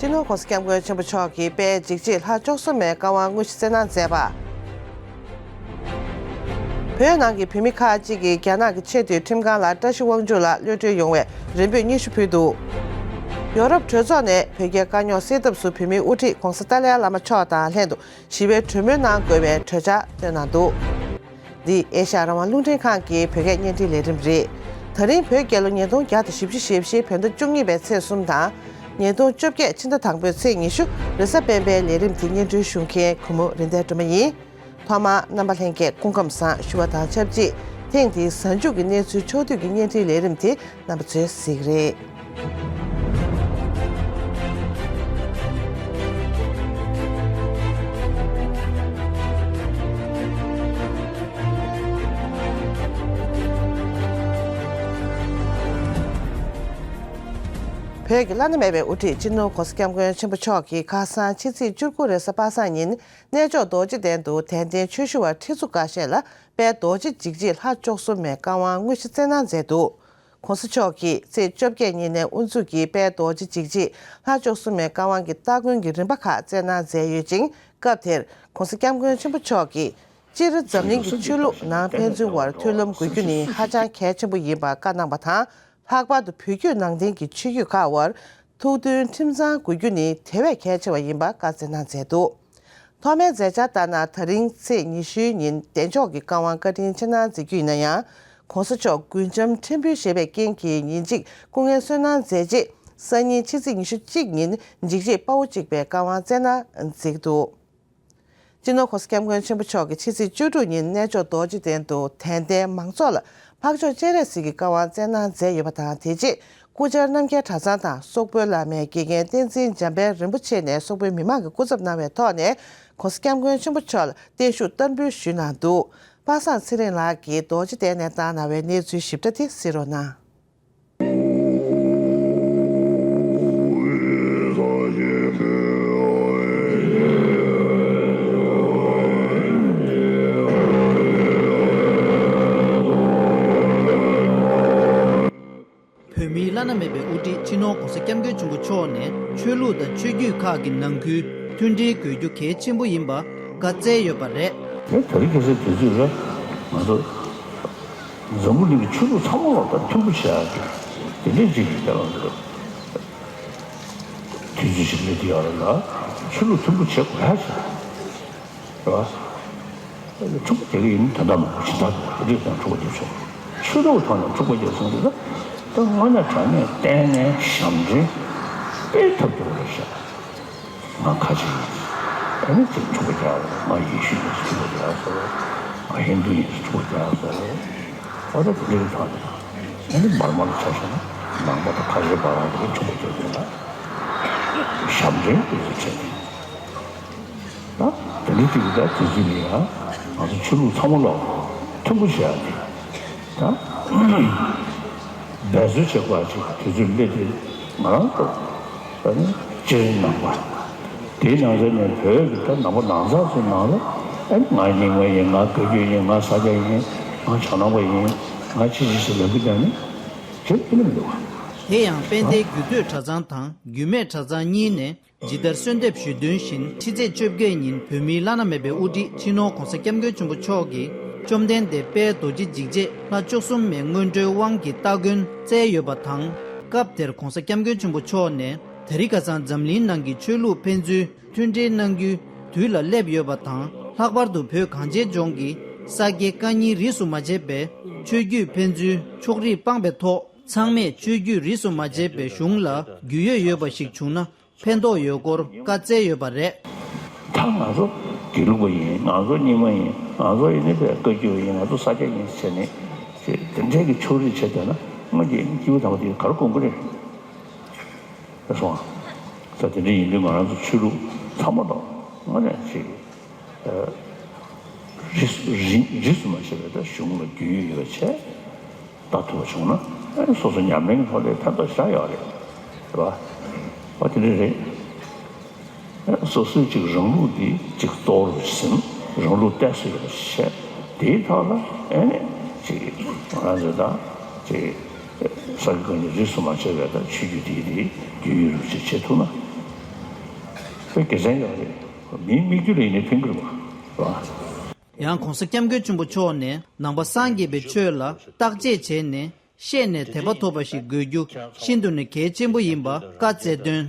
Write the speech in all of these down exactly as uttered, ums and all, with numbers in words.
སྤྱི་ནོར་༸གོང་ས་༸སྐྱབས་མགོན་ཆེན་པོ་མཆོག་གིས་དཔལ་འཇིགས་བྱེད་ལྷ་བཅུ་གསུམ་མའི་བཀའ་དབང་དངོས་གཞི་བསྩལ་གནང་མཛད་པ། བོད་ནང་གི་བོད་མི་ཁག་ཅིག་གིས་རྒྱ་ནག་གི་ཆེས་མཐོའི་ཁྲིམས་ཁང་ལ་བཀྲ་ཤིས་དབང་ཕྱུག་ལགས་གློད་གྲོལ་ཡོང་བའི་རེ་འབོད་སྙན་ཞུ་ཕུལ་འདུག་ཡོ་རོབ་གྲོས་ཚོགས་ནས་བོད་རྒྱའི་དཀའ་རྙོག་སེལ་ཐབས་སུ་བོད་མིའི་དབུ་ཁྲིད་༸གོང་ས་ཏཱ་ལའི་བླ་མ་མཆོག་དང་ལྷན་དུ་ཞི་བའི་གྲོས་མོལ་གནང་དགོས་པའི་གྲོས་འཆར་བཏོན་གནང་འདུག་འདི་ཨེ་ཤ་ཡ་རང་དབང་རླུང་འཕྲིན་ཁང་གི་བོད་སྐད་བརྙན་འཕྲིན་ལས་རིམ་རེད། ད་རིང་བོད་རྒྱལ་ལོ་ཉིས་སྟོང་བརྒྱ་དང་བཞི་བཅུ་ཞེ་བཞི་བོད་ཟླ་བཅུ་གཉིས་པའི་ཚེས་གསུམ་དང་། ཉིས་སྟོང་བཅོ་བརྒྱད་ཕྱི་ཟླ་དང་པོའི་ཚེས་ཉི་ཤུ་རེས་གཟའ་སྤེན་པའི་ལས་རིམ་དེ་སྙན་སྒྲོན་ཞུ་མཁན་གུས་མོ་རིག་ལྡན་སྒྲོལ་མ་ཡིན། ཐོག་མར་རྣམ་པ་ལྷན་རྒྱས་སྐུ་ཁམས་བཟང་ཞུ་བ་དང་ཆབས་ཅིག་ཐེངས་འདིའི་གཟའ་མཇུག་གི་གནས་ཚུལ་ཕྱོགས་བསྡུས་ཀྱི་བརྙན་འཕྲིན་ལས་རིམ་དེ་རྣམ་པ་ཚོས་གཟིགས་རེད། བོད་ཀྱི་བླ་ན་མེད་པའི་དབུ་ཁྲིད་སྤྱི་ནོར་༸གོང་ས་༸སྐྱབས་མགོན་ཆེན་པོ་མཆོག་གིས་ཁ་སང་ཕྱི་ཚེས་བཅུ་དགུ་རེས་གཟའ་པ་སངས་ཉིན་གནས་མཆོག་རྡོ་རྗེ་གདན་དུ་དད་ལྡན་ཆོས་ཞུ་བ་ཁྲི་ཚོ་འགའ་ཤས་ལ་དཔལ་རྡོ་རྗེ་འཇིགས་བྱེད་ལྷ་བཅུ་གསུམ་མའི་བཀའ་དབང་དངོས་གཞི་བསྩལ་གནང་མཛད་འདུག ༸གོང་ས་མཆོག་གིས་ཚེས་བཅོ་བརྒྱད་ཉིན་ནས་དབུ་འཛུགས་ཀྱིས་དཔལ་རྡོ་རྗེ་འཇིགས་བྱེད་ལྷ་བཅུ་གསུམ་མའི་བཀའ་དབང་གི་སྟ་གོན་གྱི་རིམ་པ་ཁག་བསྩལ་གནང་མཛད་ཡོད་ཅིང་། སྐབས་དེར་༸གོང་ས་༸སྐྱབས་མགོན་ཆེན་པོ་མཆོག་གིས། སྤྱིར་འཛམ་གླིང་གི་ཆོས་ལུགས་ནང་ཕན་ཚུན་དབར་མཐུན་ལམ་དགོས་རྒྱུ་ནི་ཧ་ཅང་གལ་ཆེན་པོ་ཡིན་པར་བཀའ་གནང་བ་དང་། ལྷག་པར་དུ་བོད་བརྒྱུད་ནང་བསྟན་གྱི་ཆོས་བརྒྱུད་ཁག་དབར་ཐུགས་མཐུན་ཁྲིམས་གཙང་དགོས་རྒྱུ་ནི་དེ་བས་གལ་ཆེ་བ་ཡིན་པར་བཀའ་སྩལ་གནང་མཛད་འདུག་ཐོག་མའི་མཛད་འཆར་ལྟར་ན། ད་རིང་ཚེས་ཉི་ཤུའི་ཉིན་བདེ་མཆོག་གི་བཀའ་དབང་བཀའ་དྲིན་ཆེ་གནང་མཛད་རྒྱུ་ཡིན་ན་ཡང་། ༸གོང་ས་མཆོག་མགུལ་ཆམ་ཕྲན་བུ་བཞེས་པའི་རྐྱེན་གྱིས་ཉིན་གཅིག་སྐུ་ངལ་གསོས་གནང་མཛད་རྗེས། སང་ཉིན་ཕྱི་ཚེས་ཉི་ཤུ་གཅིག་ཉིན་འཇིགས་བྱེད་དཔའ་བོ་གཅིག་པའི་བཀའ་དབང་བསྩལ་གནང་མཛད་འདུག་སྤྱི་ནོར་༸གོང་ས་༸སྐྱབས་མགོན་ཆེན་པོ་མཆོག་གིས་ཕྱི་ཚེས་བཅུ་དྲུག་ཉིན་གནས་མཆོག་རྡོ་རྗེ་གདན་དུ་དད་ལྡན་མང་ཚོགས་ལ་འཕགས་མཆོག་སྤྱན་རས་གཟིགས་ཀྱི་བཀའ་དབང་བསྩལ་གནང་མཛད་ཡོད་པ་དང་། དེ་རྗེས་སྐུ་བཅར་རྣམ་རྒྱལ་གྲྭ་ཚང་དང་སོག་པོའི་བླ་མའི་དགེ་རྒན་བསྟན་འཛིན་འཇམ་དཔལ་རིན་པོ་ཆེ་ནས་སོག་པོའི་མི་མང་གི་སྐུ་ཚབ་གནང་བའི་ཐོག་ནས་༸གོང་ས་༸སྐྱབས་མགོན་ཆེན་པོ་མཆོག་ལ་བརྟན་བཞུགས་བསྟར་འབུལ་ཞུས་གནང་འདུག་པ་སངས་ཚེ་རིང་ལགས་ཀྱིས་རྡོ་རྗེ་གདན་ནས་བཏང་གནང་བའི་གནས་ཚུལ་ཞིབ་ཕྲ་དེ་གསན་རོགས་གནང་། བོད་མིའི་བླ་ན་མེད་པའི་དབུ་ཁྲིད་སྤྱི་ནོར་༸གོང་ས་༸སྐྱབས་མགོན་ཆེན་པོ་མཆོག་ནས་ཆོས་ལུགས་དང་ཆོས་བརྒྱུད་ཁག་གི་ནང་ཁུལ་མཐུན་སྒྲིལ་དགོས་རྒྱུ་གལ་ཆེན་པོ་ཡིན་པ་བཀའ་སྩལ་ཡོད་པ་རེད། དེ་ད་རེས་ཁ་སང་དུས་ཚོད་ལ་ང་ཚོ་འཛམ་བུ་གླིང་གི་ཆོས་ལུགས་ཚང་མ་ལ་ད་མཐུན་པོ་བྱེད་ཡག་གི་དེ་འདྲའི་ཅིག་གི་དེ་ལ་འདུག་དུས་ཚོད་ཞིག་སླེབས་དུས་ཡག་རེད་ལ་ཆོས་ལུགས་མཐུན་པོ་བྱེད་དགོས་ཡག་ཞིག་རེད་བ། འཁྲུག་པ་རྒྱག་གི་ཡིན་དོན་དག་མང་པོ་ཞིག་ད་རེས་ཀྱང་འཁྲུག་པ་རྒྱབ་ཆོག་ཆོས་ལུགས་ཐོག་ནས་འཁྲུག་པ་རྒྱག་སོང་དུས་ད་དངོས་གནས་དྲང་གནས་ལྟས་ངན་ཞབས་འདྲེན་དཔེ་ཐབས་སྐྱོ་པོ་རེད་ཤག་ང་ཁ་ཆེ་ཡིན། ཨ་ནི་ཅིག་འཁྲུག་པ་རྒྱག་ང་ཡེ་ཤུ་ཡིན་ཟེར་འཁྲུག་པ་རྒྱག་ཟེར། ང་ཧིན་དུ་ཡིན་ཟེར་འཁྲུག་པ་རྒྱག་ཟེར། ཨོ་ད་དེ་འདྲའི་ཐོག་ནས་ཨ་ནི་བར་མ་ལ་ཆ་བཞག་ན་ནང་པ་དང་ཁ་ཆེ་བར་མ་དེ་འཁྲུག་པ་རྒྱག་དུས་ལ་ཞབས་འདྲེན་དེ་ཚོ་བྱས་ནས། ད་དེ་འདྲའི་ཅིག་ད་དུས་ཚོད་ལ་ཡང་ང་ཚོ་ཆོས་ལུགས་ཚང་མ་ལ་མཐུན་པོ་བྱེད་ཡག་གི་ད་འབད་རྩོལ་བྱེད་དགོས་ཡག་ཅིག་དུས་ཚོད་སླེབས་དུས་ང་རང་ཚོ་ད་ནི་སྤྱིར་ནང་པ་དེའི་ནང་ཚན་ནས་བོད་ཀྱི་ད་ནང་པ་ནང་ཚགས་ཚོའི་ནང་ལ་ཨ་ནི་ང་རྙིང་མ་ཡིན། ང་བཀའ་བརྒྱུད་ཡིན། ང་ས་སྐྱ་ཡིན། ང་བྱང་ནང་པ་ཡིན། ང་ཅི་ཅི་ཞིག་ལབ་ཀྱི་བསྡད་ནི་བྱེད་ཐུབ་ཀྱི་མི་འདུག་དེ་ཡང་དཔལ་ལྡན་རྒྱུད་སྟོད་གྲྭ་ཚང་དང་རྒྱུད་སྨད་གྲྭ་ཚང་གཉིས་ནས་ཇི་ལྟར་གསོལ་འདེབས་ཞུས་དོན་བཞིན་ཕྱི་ཚེས་བཅོ་བརྒྱད་ཉིན་བོད་མིའི་བླ་ན་མེད་པའི་དབུ་ཁྲིད་སྤྱི་ནོར་༸གོང་ས་༸སྐྱབས་མགོན་ཆེན་པོ་མཆོག་གིས་བཅོམ་ལྡན་འདས་དཔལ་རྡོ་རྗེ་འཇིགས་བྱེད་ལྷ་བཅུ་གསུམ་མའི་སྔོན་འགྲོའི་དབང་གི་སྟ་གོན་བསྩལ་ཡོད་པ་དང་། སྐབས་དེར་༸གོང་ས་༸སྐྱབས་མགོན་ཆེན་པོ་མཆོག་ནས་དེ་རིང་ཁ་སང་འཛམ་གླིང་ནང་གི་ཆོས་ལུགས་ཕན་ཚུན་མཐུན་འབྲེལ་གནང་རྒྱུའི་དུས་ལ་སླེབས་ཡོད་པ་དང་། ལྷག་པར་དུ་བོད་གངས་ཅན་ལྗོངས་ཀྱི་ས་དགེ་བཀའ་རྙིང་རིས་སུ་མ་ཆད་པའི་ཆོས་བརྒྱུད་ཕན་ཚུན་ཕྱོགས་རིས་སྤངས་པའི་ཐོག་ཚང་མས་ཆོས་བརྒྱུད་རིས་སུ་མ་ཆད་པའི་གཞུང་ལ་རྒྱུས་ཡོད་ཡོད་པ་ཞིག་བྱུང་ན་ཕན་ཐོགས་ཡོད་སྐོར་བཀའ་སྩལ་ཡོད་པ་རེད། ད་ང་ཚོ་དགེ་ལུགས་པ་ཡིན། ང་ཚོ་རྙིང་མ་ཡིན། ང་ཚོ་ཡིན་ནི་བོད་བཀའ་བརྒྱུད་པ་ཡིན། ང་ཚོ་ས་སྐྱ་ཡིན་ཟེར་ནས་དེ་འདྲའི་གི་ཕྱོགས་རིས་བྱས་བསྡད་ན་སྔོན་གྱི་སྐྱེས་བུ་དམ་པ་དེ་ག་རེ་དགོངས་ཀྱི་རེད། རེད་སོང་། ད་དེ་འདྲ་ཡིན་དུས་ང་རང་ཚོ་ཆོས་ལུགས་ཚང་མ་དང་དངོས་གནས་ཅིག་རིས་རིས་རིས་སུ་མ་ཆད་པའི་ད་གཞུང་ལ་རྒྱུས་ཡོད་ཡོད་བྱས་ལྟ་ཐུབ་པ་བྱུང་ན་ཨེ་སོ་སོ་ཉམས་ལེན་གྱི་ཐོག་ལ་ཕན་ཐོགས་ཞེ་དྲག་ཡོད་རེད། རེད་བ། ཨ་དེ་འདྲ་རེད། ཨེ་སོ་སོའི་ཅིག་རང་ལུགས་འདི་ཅིག་གཙོ་བོར་ཟིན། རང་ལུགས་གཏད་སོ་ཡོད་པ་བྱས་དེའི་ཐོག་ལ་ཨེ་ནས་ཅིག་ང་རང་ཚོས་ད་ཅིག་ས་དགེ་བཀའ་རྙིང་རིས་སུ་མ་ཆད་པའི་ད་ཆོས་བརྒྱུད་དེའི་དེ་རྒྱུས་ཡོད་རུ་ཅིག་བྱེད་ཐུབ་ན། དཔེ་དགེ་མཚན་ཡོད་རེད། མིའི་མིག་རྒྱུད་ལ་ཡིན་ནའི་ཕན་གྱི་རེད་པ། རེད་པ། ཡང་གོང་ས་སྐྱབས་མགོན་ཆེན་པོ་མཆོག་ནས་ནང་པ་སངས་རྒྱས་པའི་ཆོས་ལ་བརྟག་དཔྱད་བྱས་ནས་ཤེས་ནས་དད་པ་ཐོབ་པ་ཞིག་དགོས་རྒྱུ་ཤིན་ཏུ་ནས་གལ་ཆེན་པོ་ཡིན་པ་བཀའ་སྩལ་དོན།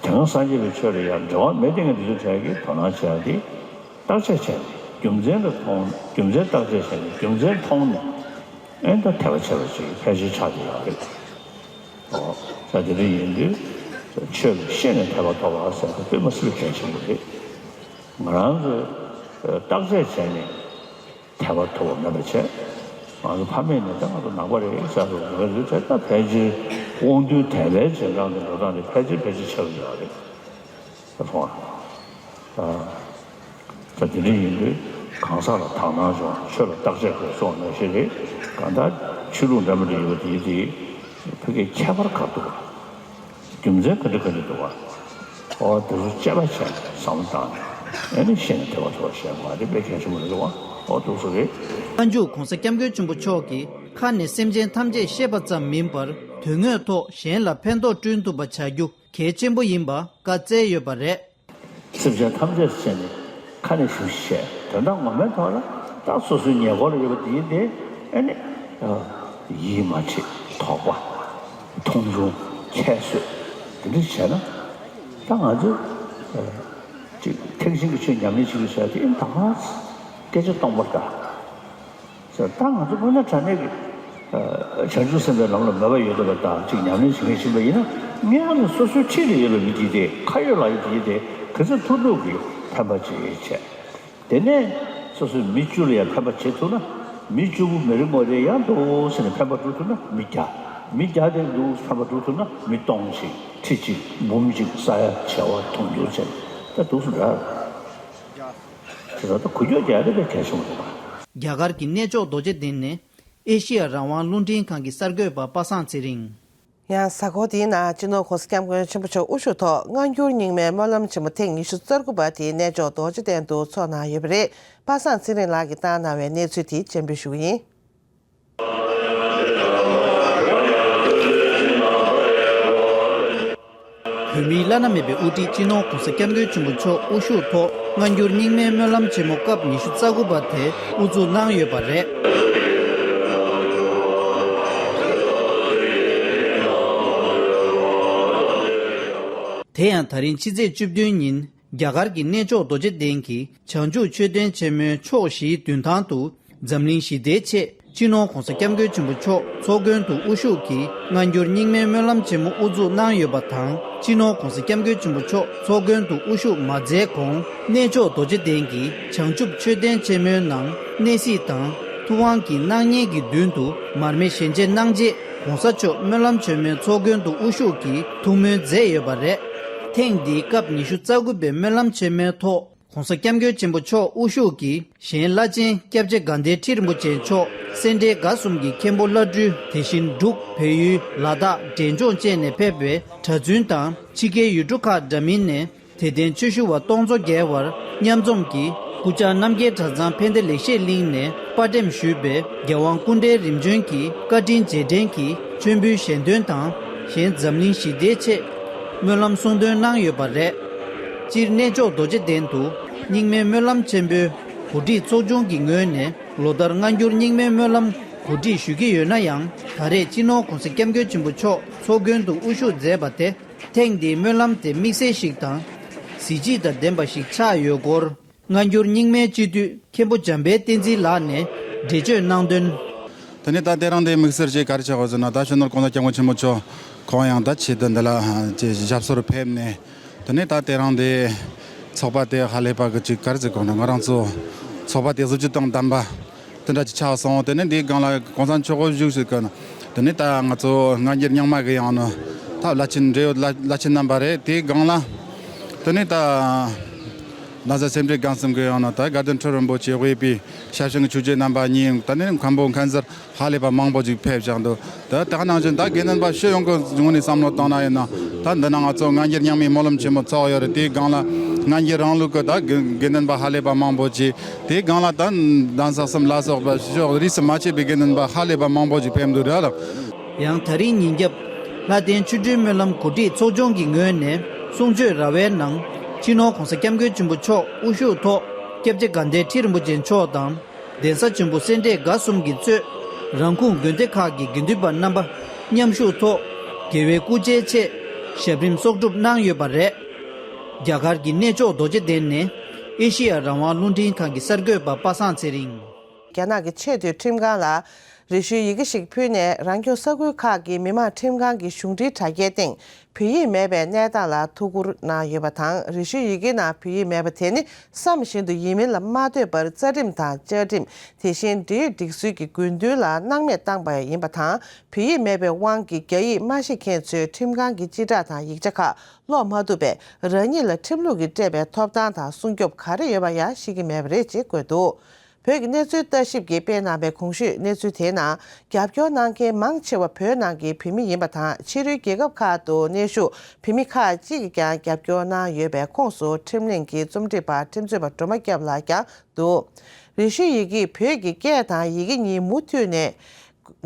དེ་སྔ་སངས་རྒྱས་པའི་ཆོས་ལ་ཡང་འབྲེལ་བ་མེད་མཁན་འདི་ཚོ་གྲས་ཀྱིས་དོ་སྣང་བྱེད་ཡག་གི་བརྟག་དཔྱད་བྱས་ནས་རྒྱུ་མཚན་ལ་མཐོང་རྒྱུ་མཚན་བརྟག་དཔྱད་བྱས་ནས་རྒྱུ་མཚན་མཐོང་ནས་ཨེ་ད་དད་པ་བྱེད་པ་ཞིག་ཕལ་ཆེར་ཆགས་ཀྱི་ཡོད་རེད། ཨོ། ས་དེ་འདྲ་ཡིན་དུས་ཆོས་ལ་ཤེས་ནས་དད་པ་ཐོབ་པ་ཟེར་ད་དཔེ་མ་སྲིད་པའི་གལ་ཆེན་པོ་རེད། ང་རང་ཚོས་བརྟག་དཔྱད་བྱས་ནས་དད་པ་ཐོབ་པ་མེད་པ་བྱས། ང་ཚོ་ཕ་མེས་ནས་ད་ང་ཚོ་ནང་པ་རེད་ཟེར་བ་མེད་དུས་དེ་ལྟ་ཕལ་ཆེར་དབང་རྟུལ་དད་པའི་རྗེས་འབྲང་དུ་འགྲོ་སྟངས་དེ་ཕལ་ཆེར་ཕལ་ཆེར་ཆགས་ཀྱི་ཡོད་རེད། ད་མཐོང་བ། ད་དེ་འདྲ་ཡིན་དུས་གང་ཟག་ལ་དག་སྣང་སྦྱོང་ཆོས་ལ་བརྟག་དཔྱད་དགོས་སོགས་ནང་བཞིན་རེད། གང་ལྟར་ཆོས་ལུགས་འདྲ་མི་འདྲ་ཡོད་པ་དེའི་དེ་ཕ་གིའི་ཁྱད་པར་ག་འདུག་བ། རྒྱུ་མཚན་ག་འདྲ་ག་འདྲ་འདུག་བ། ཨོ་དེ་ཚོ་དཔྱད་པ་བྱས་ནས་བསམ་བློ་བཏང་ནས་ཨེ་ནི་ཤེས་ནས་དད་པ་ཐོབ་པ་བྱས་པ་དེ་དཔེ་གལ་ཆེན་པོ་རེད་བ། ཨོ་འདུག་སེ་རེད། སྔ་འཇུག་གོང་ས་སྐྱབས་མགོན་ཆེན་པོ་མཆོག་གིས་ཁ་ནས་སེམས་ཅན་ཐམས་ཅད་ཤེས་པ་ཙམ་མིན་པར་དོན་དངོས་ཐོག་གཞན་ལ་ཕན་ཐོགས་བསྐྲུན་ཐུབ་པ་བྱ་རྒྱུ་གལ་ཆེན་པོ་ཡིན་པ་བཀའ་སྩལ་ཡོད་པ་རེད། སེམས་ཅན་ཐམས་ཅད་བྱས་ནས་ཁ་ནས་ཞུ་བཤད་དོན་དག་ངོ་མའི་ཐོག་ལ་ད་སོ་སོའི་ཉེ་འཁོར་ལ་ཡོད་པ་དེ་ཡིན་ཏེ་ཨ་ནི་ཡིད་མ་ཆེས་དོགས་པ་མཐོང་ཆུང་ཁྱད་གསོད་དེ་འདྲ་བྱས་ན་ད་ང་ཚོས་ཅིག་ཐེག་ཆེན་གྱི་ཆོས་ཉམས་ལེན་བྱེད་ཀྱི་བྱ་དེ་ཨིན་ད་སྐད་ཆ་སྟོང་པར་ལྟ། ད་ང་ཚོ་དངོས་གནས་དྲང་གནས་ཀྱི་བྱང་ཆུབ་སེམས་དཔའི་ལམ་ལ་མོས་པ་ཡོད་པ་དང་གཅིག་ཉམས་ལེན་བྱེད་མཁན་ཞིག་ཡིན་ན་སྔོན་ལ་སོ་སོའི་འཁྲིས་ལ་ཡོད་པའི་མི་དེ་དེ་ཁ་ཡོད་ལག་ཡོད་དེ་དེ་ག་ཚོད་ཐུབ་ཐུབ་ཀྱིས་ཕན་པ་ཅིག་བྱས། དེ་ནས་སོ་སོའི་མི་བཅུ་ལ་ཡང་ཕན་པ་བྱེད་ཐུབ་ན་མི་བཅུ་པོ་མི་རེ་ངོ་རེ་ཡང་འདུག་ཟེར་ནས་ཕན་པ་སྒྲུབ་ཐུབ་ན་མི་བརྒྱ། མི་བརྒྱ་དེ་འདུག་ཕན་པ་སྒྲུབ་ཐུབ་ན་མི་སྟོང་ཅིག་ཁྲི་གཅིག་འབུམ་གཅིག་ས་ཡ་བྱེ་བ་དུང་ཕྱུར་བྱས་ད་འདུག་སེ་འདྲ། དེ་ལ་ད་གུ་ཡངས་རྒྱག་ཡ་དེ་དཔེ་གལ་ཆེན་པོ་རེད་པ། རྒྱ་གར་གྱི་གནས་མཆོག་རྡོ་རྗེ་གདན་ནས་ཨེ་ཤི་ཡ་རང་དབང་རླུང་འཕྲིན་ཁང་གི་གསར་འགོད་པ་པ་སངས་ཚེ་རིང་། ཡང་གཟའ་འཁོར་འདིའི་ནང་སྤྱི་ནོར་༸གོང་ས་༸སྐྱབས་མགོན་ཆེན་པོ་མཆོག་དབུ་བཞུགས་ཐོག་སྔ་འགྱུར་རྙིང་མའི་སྨོན་ལམ་ཆེན་མོ་ཐེངས་ཉི་ཤུ་རྩ་དགུ་པ་དེ་གནས་མཆོག་རྡོ་རྗེ་གདན་དུ་ཚོགས་གནང་ཡོད་པ་རེད། པ་སངས་ཚེ་རིང་ལགས་ཀྱིས་བཏང་གནང་བའི་གནས་ཚུལ་དེ་སྤྱན་འབུལ་ཞུ་གི་ཡིན། བོད་མིའི་བླ་ན་མེད་པའི་དབུ་ཁྲིད་སྤྱི་ནོར་༸གོང་ས་༸སྐྱབས་མགོན་ཆེན་པོ་མཆོག་དབུ་བཞུགས་ཐོག་སྔ་འགྱུར་རྙིང་མའི་སྨོན་ལམ་ཆེན་མོ་སྐབས་ཉི་ཤུ་རྩ་དགུ་པ་དེ་དབུ་འཛུགས་གནང་ཡོད་པ་རེད། དེ་ཡང་ད་རིང་ཕྱི་ཚེས་བཅུ་བདུན་ཉིན་རྒྱ་གར་གྱི་གནས་མཆོག་རྡོ་རྗེ་གདན་གྱི་བྱང་ཆུབ་མཆོད་རྟེན་ཆེན་མོའི་ཕྱོགས་བཞིའི་མདུན་ཐང་དུ། འཛམ་གླིང་ཞི་བདེའི་ཆེད་སྤྱི་ནོར་༸གོང་ས་༸སྐྱབས་མགོན་ཆེན་པོ་མཆོག་ཚོགས་མགོན་དུ་དབུ་བཞུགས་ཀྱིས་སྔ་འགྱུར་རྙིང་མའི་སྨོན་ལམ་ཆེན་མོ་དབུ་འཛུགས་གནང་ཡོད་པ་དང་། སྤྱི་ནོར་༸གོང་ས་༸སྐྱབས་མགོན་ཆེན་པོ་མཆོག་ཚོགས་མགོན་དུ་དབུ་བཞུགས་མ་མཛད་གོང་། གནས་མཆོག་རྡོ་རྗེ་གདན་གྱི་བྱང་ཆུབ་མཆོད་རྟེན་ཆེན་མོའི་ནང་གནས་གཟིགས་དང་ཐུབ་དབང་གི་སྣང་བརྙན་གྱི་མདུན་དུ་མར་མེ་ཞལ་འབྱེད་གནང་རྗེས་༸གོང་ས་མཆོག་སྨོན་ལམ་ཆེན་མོའི་ཚོགས་མགོན་དུ་དབུ་བཞུགས་ཀྱིས་ཐུགས་སྨོན་མཛད་ཡོད་པ་རེད། ཐེངས་འདིའི་སྐབས་ཉི་ཤུ་རྩ་དགུ་པའི་སྨོན་ལམ་ཆེན་མོའི་ཐོག ༸གོང་ས་༸སྐྱབས་མགོན་ཆེན་པོ་མཆོག་དབུ་བཞུགས་ཀྱིས་གཞན་བླ་ཆེན་སྐྱབས་རྗེ་དགའ་ལྡན་ཁྲི་རིན་པོ་ཆེ་མཆོག་སེ་འབྲས་དགའ་གསུམ་གྱི་མཁན་པོ་བླ་སྤྲུལ། དེ་བཞིན་འབྲུག་བལ་ཡུལ་ལ་དྭགས་འབྲས་ལྗོངས་བཅས་ནས་ཕེབས་པའི་གྲྭ་བཙུན་དང་ཕྱི་རྒྱལ་ཡུལ་གྲུ་ཁག་འདྲ་མིན་ནས་དད་ལྡན་ཆོས་ཞུ་བ་སྟོང་ཚོ་བརྒལ་བར་མཉམ་འཛོམས་ཀྱིས་སྐུ་བཅར་རྣམ་རྒྱལ་གྲྭ་ཚང་ཕན་བདེ་ལེགས་བཤད་གླིང་ནས་པར་འགྲེམས་ཞུས་པའི་རྒྱལ་དབང་སྐུ་ཕྲེང་རིམ་བྱོན་གྱི་བཀའ་དྲིན་རྗེས་དྲན་གྱི་མཆོད་འབུལ་ཞལ་འདོན་དང་། གཞན་འཛམ་གླིང་ཞི་བདེའི་ཆེད་སྨོན་ལམ་གསུང་འདོན་གནང་ཡོད་པ་རེད། སྤྱིར་གནས་མཆོག་རྡོ་རྗེ་གདན་དུ་རྙིང་མའི་སྨོན་ལམ་ཆེན་པོའི་གོ་སྒྲིག་ཚོགས་ཆུང་གི་ངོས་ནས་ལོ་ལྟར་སྔ་འགྱུར་རྙིང་མའི་སྨོན་ལམ་གོ་སྒྲིག་ཞུ་གི་ཡོད་ན་ཡང་། ད་རེས་སྤྱི་ནོར་༸གོང་ས་༸སྐྱབས་མགོན་ཆེན་པོ་མཆོག་ཚོགས་མགོན་དུ་དབུ་བཞུགས་མཛད་པ་དེ་ཐེངས་འདིའི་སྨོན་ལམ་དེ་དམིགས་བསལ་ཞིག་དང་། གཟི་བརྗིད་དང་ལྡན་པ་ཞིག་ཆགས་ཡོད་སྐོར། སྔ་འགྱུར་རྙིང་མའི་སྤྱི་འཐུས་མཁན་པོ་འཇམ་དཔལ་བསྟན་འཛིན་ལགས་ནས་འགྲེལ་བརྗོད་གནང་དོན། དེ་ནས་ད་དེ་རིང་འདི་དམིགས་བསལ་གྱིས་ག་རེ་ཆགས་ཡོད་ཟེར་ན། ད་སྤྱི་ནོར་༸གོང་ས་༸སྐྱབས་མགོན་ཆེན་པོ་མཆོག་ཁོང་ཡང་ད་ཆེད་དུ་འདི་ལ་ཅིག་ཞབས་སོར་ཕེབས་ནས། དེ་ནས་ད་དེ་རིང་འདི་ཚོགས་པ་དེ་ཧ་ལས་པ་གི་ཅིག་ག་རེ་ཟེར་དགོས་ན། ང་རང་ཚོ་ཚོགས་པ་དེ་གཟི་བརྗིད་དང་ལྡན་པ་དེ་འདྲ་ཅིག་ཆགས་སོང་། དེ་ནས་འདིའི་སྒང་ལ་གོང་ས་མཆོག་དབུ་བཞུགས་ཞུས་ཀྱི་ན། དེ་ནས་ད་ང་ཚོ་སྔ་འགྱུར་རྙིང་མ་གི་ཡང་ན་ད་བླ་ཆེན་འབྲེལ་ཡོད་བླ་བླ་ཆེན་རྣམ་པ་རེད། དེའི་སྒང་ལ་དེ་ནས་ད་གདན་ས་སེ་འབྲས་དགའ་གསུམ་གི་ཡང་ན་ད་དགའ་ལྡན་ཁྲི་རིན་པོ་ཆེ་དབུས་པའི་ཞབས་ཞུ་ཆོས་རྗེ་རྣམ་པ་གཉིས། དེ་ནས་མཁན་པོ་མཁན་ཟུར་ཧ་ལས་པ་མང་པོ་ཅིག་ཕེབས་བཞག་འདུག་ད་དེ་ནང་བཞིན་ད་དགེ་འདུན་པ་སྤྱི་ཡོངས་ཀྱི་ངོས་ནས་བསམ་བློ་བཏང་ན་ཡིན་ན། ད་འདི་ན་ང་ཚོ་སྔ་འགྱུར་རྙིང་མའི་སྨོན་ལམ་ཆེན་མོ་ཚོགས་ཡོད་རེད། དེའི་སྒང་ལ་སྔ་འགྱུར་རང་ལུགས་ཀྱི་ད་དགེ་དགེ་འདུན་པ་ཧ་ལས་པ་མང་པོ་ཅིག་དེའི་སྒང་ལ་ད་གདན་ས་གསུམ་ལ་སོགས་པ་ཕྱོགས་རིས་སུ་མ་ཆད་པའི་དགེ་འདུན་པ་ཧ་ལས་པ་མང་པོ་ཅིག་ཕེབས་འདུག་ར་ལགས། ཡང་ད་རིང་ཉིན་རྒྱབ་ལྷ་ལྡན་ཆོ་འཕྲུལ་སྨོན་ལམ་གོ་སྒྲིག་ཚོགས་ཆུང་གི་ངོས་ནས་གསུང་ཆོས་ར་བའི་ནང་ སྤྱི་ནོར་༧གོང་ས་༧སྐྱབས་མགོན་ཆེན་པོ་མཆོག་དབུ་བཞུགས་ཐོག་སྐྱབས་རྗེ་དགའ་ལྡན་ཁྲི་རིན་པོ་ཆེ་མཆོག་དང་། གདན་ས་ཆེན་པོ་སེ་འབྲས་དགའ་གསུམ་གྱིས་གཙོས་རང་ཁུངས་དགོན་སྡེ་ཁག་གི་དགེ་འདུན་པ་རྣམ་པ་མཉམ་ཞུགས་ཐོག་རྒྱལ་བའི་སྐུ་ཕྱྭའི་ཆེད་ཞབས་རིམ་གསོག་སྒྲུབ་གནང་ཡོད་པ་རེད། རྒྱ་གར་གྱི་གནས་མཆོག་རྡོ་རྗེ་གདན་ནས་ཨེ་ཤེ་ཡ་རང་དབང་རླུང་འཕྲིན་ཁང་གི་གསར་འགོད་པ་པ་སངས་ཚེ་རིང་། རྒྱ་ནག་གི་ཆེས་མཐོའི་ཁྲིམས་ཁང་ལ་རེ་ཞུའི་ཡི་གེ་ཞིག་ཕུལ་ནས། རང་སྐྱོང་ས་ཁུལ་ཁག་གི་མི་དམངས་ཁྲིམས་ཁང་གི་གཞུང་འབྲེལ་དྲ་རྒྱའི་སྟེང་བོད་ཡིག་མེད་པའི་གནས་སྟངས་ལ་ཐུགས་ཁུར་གནང་ཡོད་པ་དང་། རེ་ཞུའི་ཡི་གེ་ནང་བོད་ཡིག་མེད་པ་དེ་ནི་བསམ་བཞིན་དུ་ཡིན་མིན་ལ་མ་ལྟོས་པར་རྩ་ཁྲིམས་དང་བཅའ་ཁྲིམས། དེ་བཞིན་འབྲེལ་ཡོད་སྒྲིག་སྲོལ་གྱི་དགོས་འདུན་ལ་སྣང་མེད་བཏང་པ་ཡིན་པ་དང་། བོད་ཡིག་མེད་པའི་དབང་གིས་རྒྱ་ཡིག་མ་ཤེས་མཁན་ཚོས་ཁྲིམས་ཁང་གི་སྤྱི་བསྒྲགས་དང་ཡིག་ཆ་ཁག་ཀློག་མ་ཐུབ་པས། རང་ཉིད་ལ་ཁྲིམས་ལུགས་ཀྱིས་སྤྲད་པའི་ཐོབ་ཐང་དང་སྲུང་སྐྱོབ་ག་རེ་ཡོད་པ་ཡང་ཤེས་ཀྱི་མེད་པ་རེད་ཅེས་བཀོད་འདུག་བོད་ཀྱི་གནས་ཚུལ་ལྟ་ཞིབ་ཀྱིས་སྤེལ་གནང་བའི་གོང་ཞུས་གནས་ཚུལ་དེའི་ནང་། རྒྱབ་སྐྱོར་གནང་མཁན་མང་ཆེ་བ་བོད་ནང་གི་བོད་མི་ཡིན་པ་དང་། ཕྱི་རོལ་རྒྱལ་ཁབ་ཁག་ཏུ་གནས་བཞུགས་བོད་མི་ཁག་ཅིག་གིས་ཀྱང་རྒྱབ་སྐྱོར་གནང་ཡོད་པའི་ཁོངས་སུ། འཕྲིན་ལས་ཀྱི་རྩོམ་སྒྲིག་པ་ཁྲིམས་རྩོད་པ་སྒྲོལ་མ་སྐྱབས་ལགས་ཀྱང་འདུག་རེ་ཞུའི་ཡི་གེས་བོད་ཀྱི་སྐད་དང་ཡི་གེ་གཉིས་མུ་མཐུད་ནས་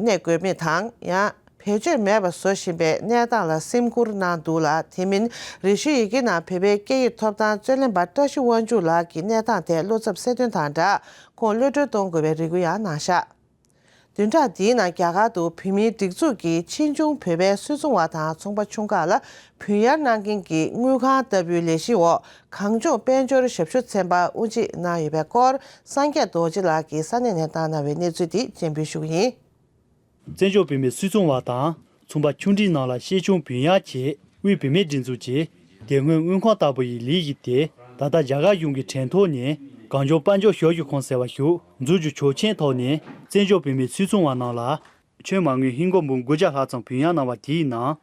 གནས་དགོས་མིན་དང་། ཡང་བེད་སྤྱོད་མེད་པ་བཟོ་བཞིན་པའི་གནས་སྟངས་ལ་སེམས་ཁུར་གནང་འདུག་ལ། དེ་མིན་རེ་ཞུའི་ཡི་གེ་ནང་བོད་པའི་སྐད་ཡིག་ཐོབ་ཐང་རྩོད་ལེན་པ་བཀྲ་ཤིས་དབང་ཕྱུག་ལགས་ཀྱི་གནས་སྟངས་ཐད་བློ་འཚབ་གསལ་སྟོན་དང་སྦྲགས། ཁོང་གློད་གྲོལ་གཏོང་དགོས་པའི་རེ་སྐུལ་ཡང་གནང་བཞག་བདུན་ཕྲག་འདིའི་ནང་རྒྱ་གར་དུ་བོད་མིའི་སྒྲིག་འཛུགས་ཀྱི་ཆེ་ཆུང་བོད་པའི་སུད་ཚོང་བ་དང་ཚོང་པ་ཆུང་ཁག་ལ་བུན་གཡར་གནང་མཁན་གྱི་དངུལ་ཁང་ལྟ་བུའི་ལས་གཞིའི་འོག་གངས་ལྗོངས་དཔལ་འབྱོར་ཞབས་ཞུ་ཚན་པ་དབུ་འབྱེད་གནང་ཡོད་པའི་སྐོར། སངས་རྒྱས་རྡོ་རྗེ་ལགས་ཀྱིས་ས་གནས་ནས་བཏང་གནང་བའི་གནས་ཚུལ་འདི་སྙན་སྤེལ་ཞུ་གི་ཡིན། བཙན་བྱོལ་བོད་མིའི་སུད་ཚོང་བ་དང་ཚོང་པ་ཆུང་འབྲིང་རྣམས་ལ་ཤེད་ཆུང་བུན་གཡར་ཆེད། དབུས་བོད་མིའི་སྒྲིག་འཛུགས་ཀྱིས་དེ་སྔོན་དངུལ་ཁང་ལྟ་བུ་ཡི་ལས་གཞི་དེ། ད་ལྟ་རྒྱ་གར་གཞུང་གི་གྲོས་ཐོག་ནས་གངས་ལྗོངས་དཔལ་འབྱོར་ཞབས་ཞུ་ཁང་ཟེར་བ་ཞིག་འཛུགས་རྒྱུ་ཆོག་མཆན་ཐོག་ནས། བཙན་བྱོལ་བོད་མིའི་སུད་ཚོང་བ་རྣམས་ལ་ཁྱོན་མ་དངུལ་ཧིན་སྒོར་འབུམ་དགུ་བརྒྱ་ལྷག་ཙམ་བུན་གཡར་གནང་བ་དེའི་ནང་།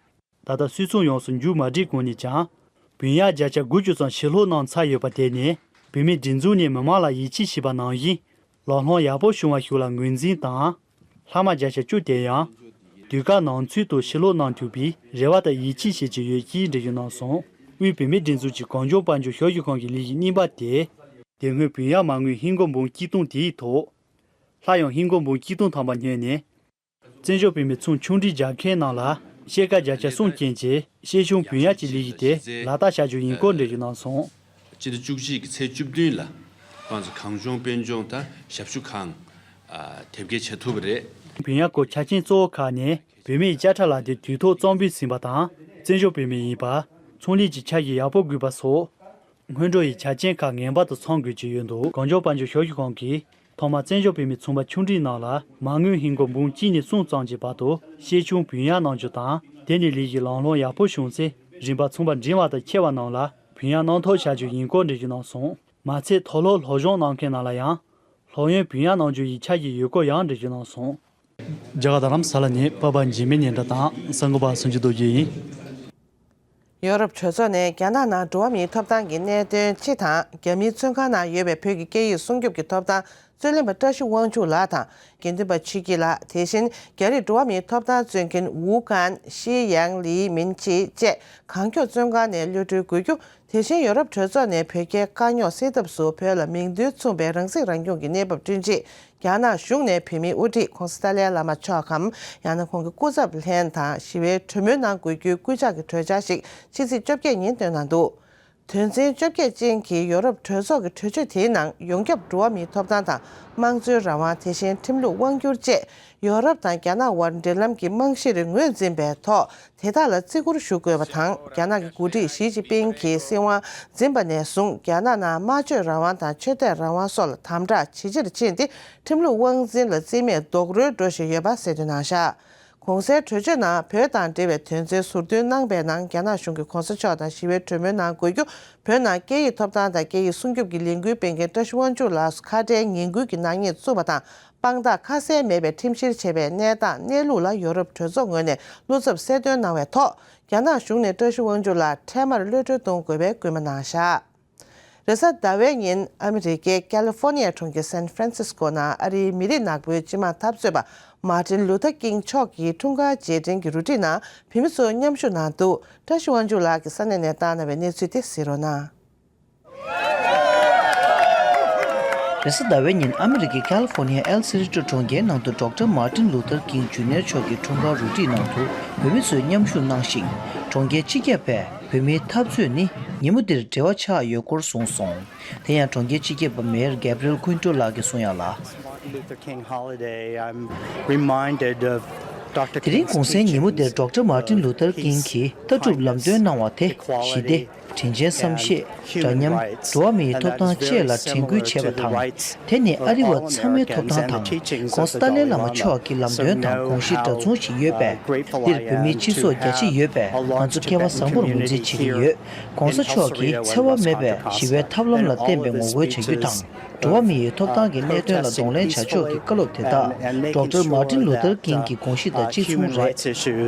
ད་ལྟ་སུད་ཚོང་ཡོངས་སུ་མཇུག་མ་སྒྲིལ་གོང་ནས་ཀྱང་། བུན་གཡར་བརྒྱ་ཆ་དགུ་བཅུ་ཙམ་ཕྱིར་སློག་གནང་ཚར་ཡོད་པ་དེ་ནི། བོད་མིའི་སྒྲིག་འཛུགས་ནས་མི་མང་ལ་ཡིད་ཆེས་བྱས་པ་ནང་བཞིན། ལམ་ལྷོང་ཡག་པོ་བྱུང་བ་ཞིག་ལ་ངོས་འཛིན་དང་། ལྷག་མ་བརྒྱ་ཆ་བཅུ་དེ་ཡང་། དུས་བཀག་ནང་ཚུད་དུ་ཕྱིར་སློག་གནང་ཐུབ་པའི་རེ་བ་དང་ཡིད་ཆེས་བྱེད་ཀྱི་ཡོད་ཅེས་འགྲེལ་བརྗོད་གནང་སོང་། དབུས་བོད་མིའི་སྒྲིག་འཛུགས་ཀྱི་གངས་ལྗོངས་དཔལ་འབྱོར་ཞབས་ཞུ་ཁང་གི་ལས་གཞི་རྙིང་པ་དེ། དེ་སྔོན་བུན་གཡར་མ་དངུལ་ཧིན་སྒོར་འབུམ་གཅིག་སྟོང་དེའི་ཐོག་ལྷག་ཡང་ཧིན་སྒོར་འབུམ་གཅིག་སྟོང་ཐམ་པ་བསྣན་ནས། བཙན་བྱོལ་བོད་མིའི་ཚོང་ཆུང་འབྲིང་རྒྱག་མཁན་རྣམས་ལ་ཤེལ་དཀར་བརྒྱ་ཆ་གསུམ་ཅན་གྱི་ཤེད་ཆུང་བུན་གཡར་གྱི་ལས་གཞི་དེ་ལག་བསྟར་བྱ་རྒྱུ་ཡིན་སྐོར་འགྲེལ་བརྗོད་གནང་སོང་། སྤྱི་ཟླ་བཅུ་གཅིག་གི་ཚེས་བཅུ་བདུན་ལ་ཁོང་ཚོ་གངས་ལྗོངས་དཔལ་འབྱོར་དང་ཞབས་ཞུ་ཁང་ཨ་དེབ་སྐྱེལ་བྱེད་ཐུབ་པ་རེད། བུན་གཡར་སྐོར་ཆ་རྐྱེན་གཙོ་བོ་ཁག་ནི་བོད་མིའི་དཔྱ་ཁྲལ་ལག་དེབ་དུས་ཐོག་གཙང་འབུད་ཟིན་པ་དང་། བཙན་བྱོལ་བོད་མི་ཡིན་པ། ཚོང་ལས་ཀྱི་འཆར་གཞི་ཡག་པོ་དགོས་པ་སོགས། སྔོན་འགྲོ་ཡི་ཆ་རྐྱེན་ཁག་ངེས་པར་དུ་ཚང་དགོས་ཀྱི་ཡོད་འདུག་གངས་ལྗོངས་དཔལ་འབྱོར་ཞབས་ཞུ་ཁང་གིས་ཐོག་མར་བཙན་བྱོལ་བོད་མིའི་ཚོང་པ་ཆུང་འབྲིང་རྣམས་ལ་མ་དངུལ་ཧིན་སྒོར་འབུམ་གཅིག་ནས་གསུམ་ཙམ་གྱི་བར་དུ་ཤེད་ཆུང་བུན་གཡར་གནང་རྒྱུ་དང་། དེ་ནས་ལས་གཞི་ལམ་ལྷོང་ཡག་པོ་བྱུང་ཚེ། རིམ་པར་ཚོང་པ་འབྲིང་བ་དང་ཆེ་བ་རྣམས་ལ་བུན་གཡར་གནང་ཐབས་བྱ་རྒྱུ་ཡིན་སྐོར་འགྲེལ་བརྗོད་གནང་སོང་། མ་ཚད་མཐོ་སློབ་སློབ་སྦྱོང་གནང་མཁན་རྣམས་ལ་ཡང་སློབ་ཡོན་བུན་གཡར་གནང་རྒྱུ་ཡི་འཆར་གཞི་ཡོད་སྐོར་ཡང་འགྲེལ་བརྗོད་གནང་སོང་། རྒྱ་གར་རྡ་རམ་ས་ལ་ནས་པ་པ་འཇིགས་མེད་ཉེ་འདྲ་དང་གསར་འགོད་པ་སུམ་ཅུ་རྡོ་རྗེ་ཡིན། ཡོ་རོབ་གྲོས་ཚོགས་ནས་རྒྱ་ནག་ནང་འགྲོ་བ་མིའི་ཐོབ་ཐང་གི་གནད་དོན་སྤྱི་དང་། རྒྱ་མིའི་བཙོན་ཁང་ནང་ཡོད་པའི་བོད་ཀྱི་སྐད་ཡིག་སྲུང་སྐྱོབ་ཀྱི་ཐོབ་ཐང་རྩོད་ལེན་པ་བཀྲ་ཤིས་དབང་ཕྱུག་ལགས་དང་། དགེ་འདུན་པ་ཆོས་སྐྱིད་ལགས། དེ་བཞིན་རྒྱ་རིགས་འགྲོ་བ་མིའི་ཐོབ་ཐང་རྩོད་མཁན་ཝུའུ་ཀན། ཤི་ཡང་ལི། མིན་ཅི་བཅས་གང་མགྱོགས་བཙོན་ཁང་ནས་གློད་གྲོལ་དགོས་རྒྱུ། དེ་བཞིན་ཡོ་རོབ་གྲོས་ཚོགས་ནས་བོད་རྒྱའི་དཀའ་རྙོག་སེལ་ཐབས་སུ་བོད་ལ་མིང་དོན་མཚུངས་པའི་རང་སྲིད་རང་སྐྱོང་གི་གནས་བབ་བསྐྲུན་ཆེད། རྒྱ་ནག་གཞུང་ནས་བོད་མིའི་དབུ་ཁྲིད་༧གོང་ས་ཏཱ་ལའི་བླ་མ་མཆོག་གམ། ཡང་ན་ཁོང་གི་སྐུ་ཚབ་ལྷན་དང་ཞི་བའི་གྲོས་མོལ་གནང་དགོས་རྒྱུའི་སྐུལ་ལྕག་གི་གྲོས་འཆར་ཞིག་ཕྱི་ཚེས་བཅོ་བརྒྱད་ཉིན་བཏོན་གནང་འདུག་དོན་ཚན་བཅོ་བརྒྱད་ཅན་གྱི་ཡོ་རོབ་གྲོས་ཚོགས་ཀྱི་གྲོས་ཆོད་དེའི་ནང་། ཡོངས་ཁྱབ་འགྲོ་བ་མིའི་ཐོབ་ཐང་དང་། དམངས་གཙོའི་རང་དབང་། དེ་བཞིན་ཁྲིམས་ལུགས་དབང་སྒྱུར་བཅས། ཡོ་རོབ་དང་རྒྱ་ནག་དབར་འབྲེལ་ལམ་གྱི་རྨང་གཞིར་ངོས་འཛིན་པའི་ཐོག་དེ་དག་ལ་བརྩི་བཀུར་ཞུ་དགོས་པ་དང་། རྒྱ་ནག་གི་འགོ་ཁྲིད་ཞི་ཅིན་ཕིང་གིས་སྲིད་དབང་འཛིན་པ་ནས་བཟུང་རྒྱ་ནག་ནང་སྨྲ་བརྗོད་རང་དབང་དང་ཆོས་དད་རང་དབང་སོགས་ལ་དམ་དྲག་ཇེ་ཆེར་ཕྱིན་ཏེ། ཁྲིམས་ལུགས་དབང་འཛིན་ལ་བརྩི་མེད་རྡོག་རོལ་འགྲོ་བཞིན་ཡོད་པ་གསལ་སྟོན་གནང་བཞག་གོང་གསལ་གྲོས་ཆོད་ནང་བོད་དང་འབྲེལ་བའི་དོན་ཚན་ཟུར་འདོན་གནང་པའི་ནང་། རྒྱ་ནག་གཞུང་གིས་གོང་ས་མཆོག་དང་ཞི་བའི་གྲོས་མོལ་གནང་དགོས་རྒྱུ། བོད་ནང་སྐད་ཡིག་ཐོབ་ཐང་དང་སྐད་ཡིག་སྲུང་སྐྱོབ་ཀྱི་ལས་འགུལ་སྤེལ་མཁན་བཀྲ་ཤིས་དབང་ཕྱུག་ལགས་སུ་ཁ་བྲལ་ངན་སྐུལ་གྱི་ནག་ཉེས་བཙུགས་པ་དང་། དཔང་རྟགས་ཁ་གསལ་མེད་པའི་ཁྲིམས་བཤེར་བྱས་པའི་གནས་སྟངས་གནས་ལུགས་ལ་ཡོ་རོབ་གྲོས་ཚོགས་ངོས་ནས་བློ་འཚབ་གསལ་སྟོན་གནང་བའི་ཐོག་རྒྱ་ནག་གཞུང་ནས་བཀྲ་ཤིས་དབང་ཕྱུག་ལགས་འཕྲལ་མར་གློད་གྲོལ་གཏོང་དགོས་པའི་སྐུལ་མ་གནང་བཞག་རེས་གཟའ་ཟླ་བའི་ཉིན་ཨ་མི་རི་ཀའི་ཀ་ལི་ཧྥོ་ནི་ཡ་གྲོང་ཁྱེར་སན་ཧྥ་རན་སིས་ཀོ་ནང་ཨ་རིའི་མི་རིགས་ནག་པོའི་སྤྱི་དམངས་འཐབ་རྩོད་པ་མར་ཏིན་ལུ་ཐར་ཀིང་མཆོག་གི་འཁྲུངས་སྐར་རྗེས་དྲན་གྱི་རུ་སྒྲིག་ནང་བོད་མི་ཚོ་མཉམ་ཞུགས་གནང་འདུག་བཀྲ་ཤིས་དབང་ཕྱུག་ལགས་ཀྱིས་ས་གནས་ནས་བཏང་གནང་བའི་གནས་ཚུལ་དེ་གཟིགས་རོགས་གནང་། རེས་གཟའ་ཟླ་བའི་ཉིན་ཨ་མི་རི་ཀའི་ཀ་ལི་ཧྥོ་ནི་ཡའི་ཨེལ་སེ་རི་ཊོ་གྲོང་ཁྱེར་ནང་དུ་ཌོག་ཊར་མར་ཏིན་ལུ་ཐར་ཀིང་ཇུ་ནིར་མཆོག་གི་འཁྲུངས་སྐར་རུ་སྒྲིག་ནང་དུ་བོད་མི་ཚོས་མཉམ་ཞུགས་གནང་ཞིང་། གྲོང་ཁྱེར་སྤྱི་ཁྱབ་པས་བོད་མིའི་འཐབ་རྩོད་ནི་ཉིན་མོ་འདིར་འབྲེལ་བ་ཆགས་ཡོད་སྐོར་གསུངས་སོང་། དེ་ཡང་གྲོང་ཁྱེར་སྤྱི་ཁྱབ་པ་མེ་ཡར་Gabriel Quinto་ལགས་ཀྱིས་གསུངས་ཡག་ལ། Martin Luther King holiday, I'm reminded of Doctor དེ་རིང་གུང་སེང་ཉིན་མོ་འདིར་Doctor Martin Luther King་གིས་ལྟ་གྲུབ་ལམ་སྟོན་གནང་བ་དེ་ཞི་བདེ། དྲིན་ཆེན་བསམ་ཤེས། འདྲ་མཉམ། འགྲོ་བ་མིའི་ཐོབ་ཐང་བཅས་ལ་དྲན་སྐུལ་བྱས་པ་དང་། དེ་ནི་ཨ་རི་བ་ཚང་མའི་ཐོབ་ཐང་དང་། ྋགོང་ས་ཏཱ་ལའི་བླ་མ་མཆོག་གི་ལམ་སྟོན་དང་དགོངས་གཞི་འདྲ་མཚུངས་ཤིག་ཡོད་པས། འདིར་བོད་མིའི་སྤྱི་ཚོགས་རྒྱ་ཆེ་ཡོད་པས་ང་ཚོ་སྐལ་བ་བཟང་པོར་ངོས་འཛིན་བྱེད་ཀྱི་ཡོད། ྋགོང་ས་མཆོག་གིས་འཚེ་བ་མེད་པའི་ཞི་བའི་ཐབས་ལམ་ལ་བརྟེན་པའི་ངོ་རྒོལ་བྱ་རྒྱུ་དང་། འགྲོ་བ་མིའི་ཐོབ་ཐང་གི་གནད་དོན་ལ་གདོང་ལེན་བྱ་ཕྱོགས་ཀྱི་བཀའ་སློབ་དེ་དག་Doctor Martin Luther King་གི་དགོངས་གཞི་དང་གཅིག་མཚུངས་རེད།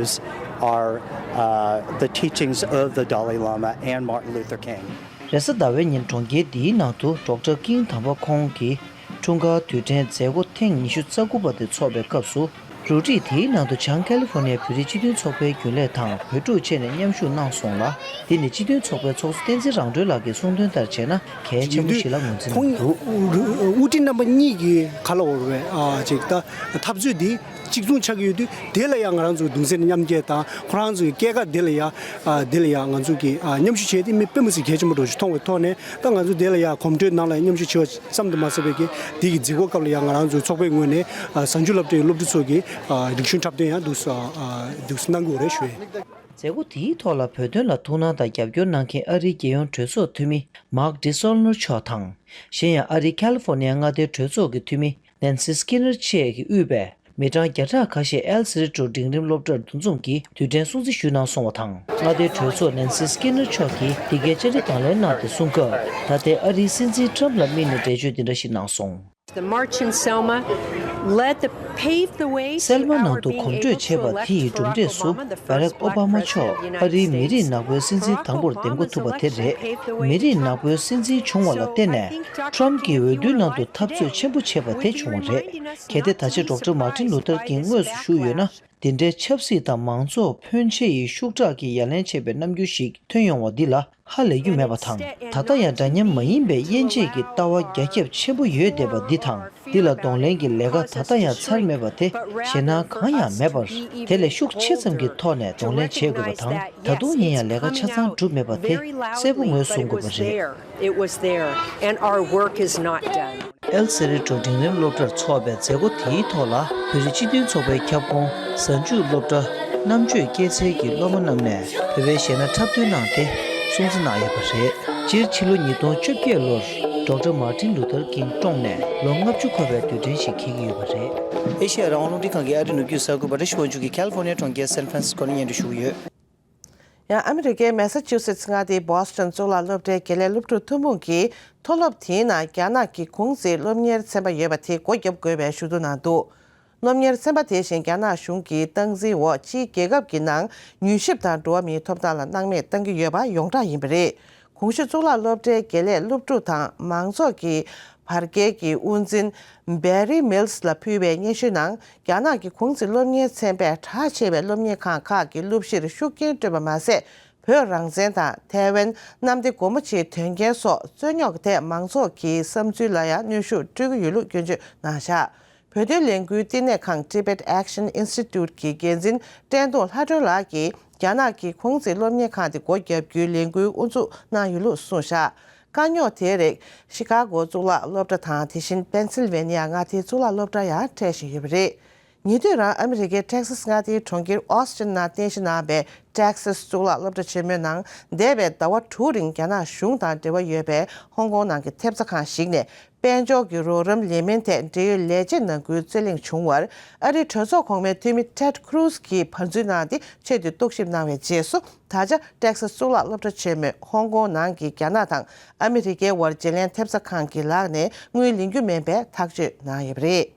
Are, uh, the teachings of the Dalai Lama and Martin Luther King. རེས་གཟའ་ཟླ་བའི་ཉིན་གྲོང་ཁྱེར་འདིའི་ནང་དུ་Doctor King་དམ་པ་ཁོང་གི་འཁྲུངས་སྐར་དུས་དྲན་མཛད་སྒོ་ཐེངས་ཉི་ཤུ་རྩ་དགུ་པ་དེ་འཚོགས་པའི་སྐབས་སུ། རུ་སྒྲིག་དེའི་ནང་དུ་བྱང་ཀ་ལི་ཧྥོ་ནི་ཡའི་བོད་རིགས་སྤྱི་མཐུན་ཚོགས་པའི་རྒྱུན་ལས་དང་བོད་ཕྲུག་བཅས་ནས་མཉམ་ཞུགས་གནང་སོང་ལ། འདི་ནི་སྤྱི་མཐུན་ཚོགས་པའི་ཚོགས་གཙོ་བསྟན་འཛིན་རང་གྲོལ་ལགས་ཀྱིས་གསུངས་དོན་ལྟར་བྱས་ན་གལ་ཆེན་པོ་ཞིག་ལ་ངོས་འཛིན་གནང་འདུག་ཁོང་དབུ་ཁྲིད་རྣམ་པ་གཉིས་ཀྱི་ག་ལ་འོར་བའི་ཨ་ཅིག་ད་འཐབ་རྩོད་འདི་གཅིག་མཚུངས་ཆགས་ཀྱི་ཡོད་དུས། དེ་ལ་ཡང་ང་རང་ཚོ་གདུང་སེམས་མཉམ་སྐྱེད་དང་ཁོ་རང་ཚོའི་སྐྱེས་སྐར་དེ་ལ་ཡང་ཨ་དེ་ལ་ཡང་ང་ཚོ་གིས་ཨ་མཉམ་ཞུགས་བྱས་ཏེ་མི་དཔེ་མི་སྲིད་གལ་ཆེན་པོ་འདྲ་ཞིག་མཐོང་བའི་ཐོག་ནས། ད་ང་ཚོ་དེ་ལ་ཡང་གོམ་བགྲོད་ནང་ལ་མཉམ་ཞུགས་བྱས་པ་ཙམ་དུ་མ་ཟད་པའི་གི་དེ་གི་མཛད་སྒོ་སྐབས་ལ་ཡང་ང་རང་ཚོའི་ཚོགས་པའི་ངོས་ནས་ཨ་གཟའ་མཇུག་སློབ་གྲྭའི་སློབ་ཕྲུག་ཚོ་གི་ཨ་རིག་གཞུང་འཁྲབ་སྟོན་ཡང་འདུག་སེ་ཨ་འདུག་སེ་གནང་གི་ཡོད་རེད་ཞུ་ཡས། མཛད་སྒོ་དེའི་ཐོག་ལ་བོད་དོན་ལ་ཐུགས་སྣང་དང་རྒྱབ་སྐྱོར་གནང་མཁན་ཨ་རིའི་རྒྱལ་ཡོངས་གྲོས་ཚོགས་འཐུས་མི་Mark Dissolner་མཆོག་དང་། གཞན་ཡང་ཨ་རིའི་ཁ་ལི་ཧྥོ་ནི་ཡ་མངའ་སྡེའི་གྲོས་ཚོགས་ཀྱི་འཐུས་མི་Nancy Skinner་བཅས་ཀྱིས་དབུས་པའི་མི་གྲངས་བརྒྱ་ཕྲག་ཁ་ཤས་ཨེལ་སེ་རི་ཊོ་འབྲིང་རིམ་སློབ་གྲྭར་འདུ་འཛོམས་ཀྱིས་དུས་དྲན་སྲུང་བརྩི་ཞུས་གནང་སོང་བ་དང་། མངའ་སྡེའི་གྲོས་ཚོགས་Nancy Skinner་མཆོག་གིས་འདི་གའི་བཅར་འདྲི་དང་ལེན་གནང་སྟེ་གསུངས་སྐབས། ད་ལྟའི་ཨ་རིའི་སྲིད་འཛིན་ཊམ་ལ་དམིགས་ནས་འགྲེལ་བརྗོད་འདི་འདྲ་ཞིག་གནང་སོང་། The march in Selma led the, paved the way in our being able to elect Barack Obama མཆོག་ཨ་རིའི་མི་རིགས་ནག་པོའི་སྲིད་འཛིན་དང་པོར་འདེམས་བསྐོ་ཐུབ་པ་དེ་རེད། མི་རིགས་ནག་པོའི་སྲིད་འཛིན་བྱུང་བ་ལ་བརྟེན་ནས་ཊམ་གྱིས་འོས་བསྡུའི་ནང་དུ་འཐབ་རྩོད་ཆེན་པོ་བྱས་པ་དེ་བྱུང་བ་རེད། གལ་ཏེ་ད་ཆ་Doctor Martin Luther King་དངོས་སུ་བཞུགས་ཡོད་ན། འདི་འདྲའི་ཆབ་སྲིད་དང་མང་གཙོ་ཕོན་ཆེ་ཡི་ཤུགས་དྲག་གིས་ཡ་ལན་བྱེད་པའི་རྣམ་འགྱུར་ཞིག་ཐོན་ཡོང་བ་འདི་ལ་ཧ་ལས་རྒྱུ་མེད་པ་དང་། ད་ལྟ་ཡང་འདྲ་མཉམ་མ་ཡིན་པའི་དབྱེ་འབྱེད་ཀྱི་ལྟ་བ་རྒྱ་ཁྱབ་ཆེན་པོ་ཡོད་བསྡད་པ་འདི་དང་། འདི་ལ་གདོང་ལེན་གྱི་ལས་ཀ་ད་ལྟ་ཡང་ཚར་མེད་པ་དེ་ཞེད་སྣང་གང་ཡང་མེད་པར། དེ་ལས་ཤུགས་ཆེ་ཙམ་གྱི་ཐོག་ནས་གདོང་ལེན་བྱེད་དགོས་པ་དང་། ད་དུང་ཡིན་ཡང་ལས་ཀ་ཆ་ཚང་གྲུབ་མེད་པ་དེ་གསལ་པོ་ངོས་བཟུང་དགོས་པ་རེད། It was there, and our work is not done. ཨེལ་སེ་རི་ཊོ་འབྲིང་རིམ་སློབ་གྲྭར་འཚོགས་པའི་མཛད་སྒོ་དེའི་ཐོག་ལ་བོད་རིགས་སྤྱི་མཐུན་ཚོགས་པའི་ཁྱབ་ཁོངས་གཟའ་མཇུག་སློབ་གྲྭ་རྣམ་དཔྱོད་སྐྱེད་ཚལ་གྱི་སློབ་མ་རྣམས་ནས་བོད་པའི་གཞས་སྣ་འཁྲབ་སྟོན་གནང་སྟེ་སྲུང་བརྩི་གནང་ཡོད་པ་རེད། སྤྱིར་ཕྱི་ལོ་ཉིས་སྟོང་བཅོ་བརྒྱད་ལོར་Doctor Martin Luther King་བཀྲོངས་ནས་ལོ་ལྔ་བཅུ་འཁོར་བའི་དུས་དྲན་ཞིག་འཁེལ་གྱི་ཡོད་པ་རེད། ཨེ་ཤེ་ཡ་རང་དབང་རླུང་འཕྲིན་ཁང་གི་ཨ་རིའི་ནུབ་རྒྱུད་གསར་འགོད་པ་བཀྲ་ཤིས་དབང་ཕྱུག་གིས་ཁ་ལི་ཧྥོ་ནི་ཡ་གྲོང་ཁྱེར་སན་ཧྥ་རན་སི་སྐོ་ནས་སྙན་སྒྲོན་ཞུ་གི་ཡོད། ཡང་ཨ་མི་རི་ཀའི་མེ་སཱ་ཆུ་སེ་ཊི་མངའ་སྡེའི་བྷོ་སི་ཊོན་གཙུག་ལག་སློབ་གྲྭའི་དགེ་ལས་སློབ་ཕྲུག་ཐུན་མོང་གིས་མཐོ་སློབ་དེའི་ནང་རྒྱ་ནག་གི་གུང་ཚིགས་སློབ་གཉེར་ཚན་པ་ཡོད་པ་དེ་སྒོ་བརྒྱབ་དགོས་པའི་ཞུ་གཏུག་གནང་འདུག་སློབ་གཉེར་ཚན་པ་དེ་བཞིན་རྒྱ་ནག་གཞུང་གིས་སྟངས་འཛིན་འོག་ཕྱིའི་རྒྱལ་ཁབ་ཀྱི་ནང་མྱུལ་ཞིབ་དང་འགྲོ་བ་མིའི་ཐོབ་ཐང་ལ་སྣང་མེད་གཏང་གི་ཡོད་པ་ཡོངས་གྲགས་ཡིན་པ་རེད། གོང་ཞུས་གཙུག་ལག་སློབ་གྲྭའི་དགེ་ལས་སློབ་ཕྲུག་དང་མང་ཚོགས་ཀྱིས་བར་བརྒལ་གྱི་དབུ་འཛིན་Barry Mills་ལ་ཕུལ་བའི་སྙན་ཞུའི་ནང་། རྒྱ་ནག་གི་གུང་ཚིགས་སློབ་གཉེར་ཚན་པས་གྲགས་ཆེ་བའི་སློབ་གཉེར་ཁང་ཁག་གི་སློབ་གཞིར་ཤུགས་རྐྱེན་སྤྲོད་པ་མ་ཟད། བོད་རང་བཙན་དང་ཐའེ་ཝན་གནམ་བདེ་སྒོ་མོ་ཆེའི་དོན་རྐྱེན་སོགས་རྩོད་རྙོག་གི་ཐད་མང་ཚོགས་ཀྱི་བསམ་ཚུལ་ལ་ཡང་གནོན་ཤུགས་སྤྲོད་ཀྱི་ཡོད་ལུགས་སྐྱོན་བརྗོད་གནང་བཞག་བོད་དོན་ལས་འགུལ་བསྟི་གནས་ཁང་Tibet Action Institute་གྱི་འགན་འཛིན་བཀྲས་མཐོང་ལྷ་སྒྲོན་ལགས་ཀྱིས་རྒྱ་ནག་གི་གུང་ཚིགས་སློབ་གཉེར་ཁང་དེ་སྒོ་བརྒྱབ་རྒྱུའི་ལས་འགུལ་དབུ་འཛུགས་གནང་ཡོད་ལུགས་གསུངས་བཞག་དཀའ་རྙོག་དེའི་རིགས་ཤི་ཀ་གོ་གཙུག་ལག་སློབ་གྲྭ་དང་དེ་བཞིན་པེན་སིལ་ཝེ་ནི་ཡ་མངའ་སྡེའི་གཙུག་ལག་སློབ་གྲྭ་ཡང་འཕྲད་བཞིན་ཡོད་པ་རེད། ཉེ་དུས་རང་ཨ་མི་རི་ཀའི་ཊེག་སཱས་མངའ་སྡེའི་གྲོང་ཁྱེར་ཨོ་སི་ཊིན་ནང་རྟེན་གཞི་གནང་བའི་ཊེག་སཱས་གཙུག་ལག་སློབ་གྲྭ་ཆེན་མོའི་ནང་འདས་པའི་ཟླ་བ་དྲུག་རིང་རྒྱ་ནག་གཞུང་དང་འབྲེལ་བ་ཡོད་པའི་ཧོང་ཀོང་ནང་གི་ཐེབས་རྩ་ཁང་ཞིག་ནས། དཔལ་འབྱོར་གྱི་རོགས་རམ་ལེན་མིན་ཐད་འབྲེལ་ཡོད་ལས་བྱེད་ནང་ཁུལ་རྩོད་གླེང་བྱུང་བར། ཨ་རིའི་གྲོས་ཚོགས་གོང་མའི་འཐུས་མི་Ted Cruz་གྱིས་བར་འཛུལ་གནང་སྟེ་ཆེད་དུ་རྟོག་ཞིབ་གནང་བའི་རྗེས་སུ། ད་ཆ་ཊེག་སཱས་གཙུག་ལག་སློབ་གྲྭ་ཆེན་མོས་ཧོང་ཀོང་ནང་གི་རྒྱ་ནག་དང་ཨ་མི་རི་ཀའི་དབར་བརྗེ་ལེན་ཐེབས་རྩ་ཁང་གི་ལག་ནས་དངུལ་ལེན་རྒྱུ་མིན་པའི་ཐག་གཅོད་གནང་ཡོད་པ་རེད།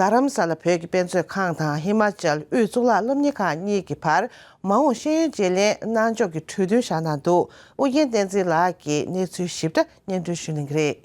རྡ་རམ་ས་ལ་བོད་ཀྱི་དཔེ་མཛོད་ཁང་དང་ཧི་མ་ཅལ་དབུས་གཙུག་ལག་སློབ་གཉེར་ཁང་གཉིས་ཀྱི་བར་མ་འོངས་ཤེས་ཡོན་བརྗེ་ལེན་གནང་ཕྱོགས་ཀྱི་གྲོས་མཐུན་བཞག་གནང་འདུག་ཨུ་རྒྱན་བསྟན་འཛིན་ལགས་ཀྱིས་གནས་ཚུལ་ཞིབ་ཕྲ་སྙན་སྒྲོན་ཞུ་གནང་གི་རེད།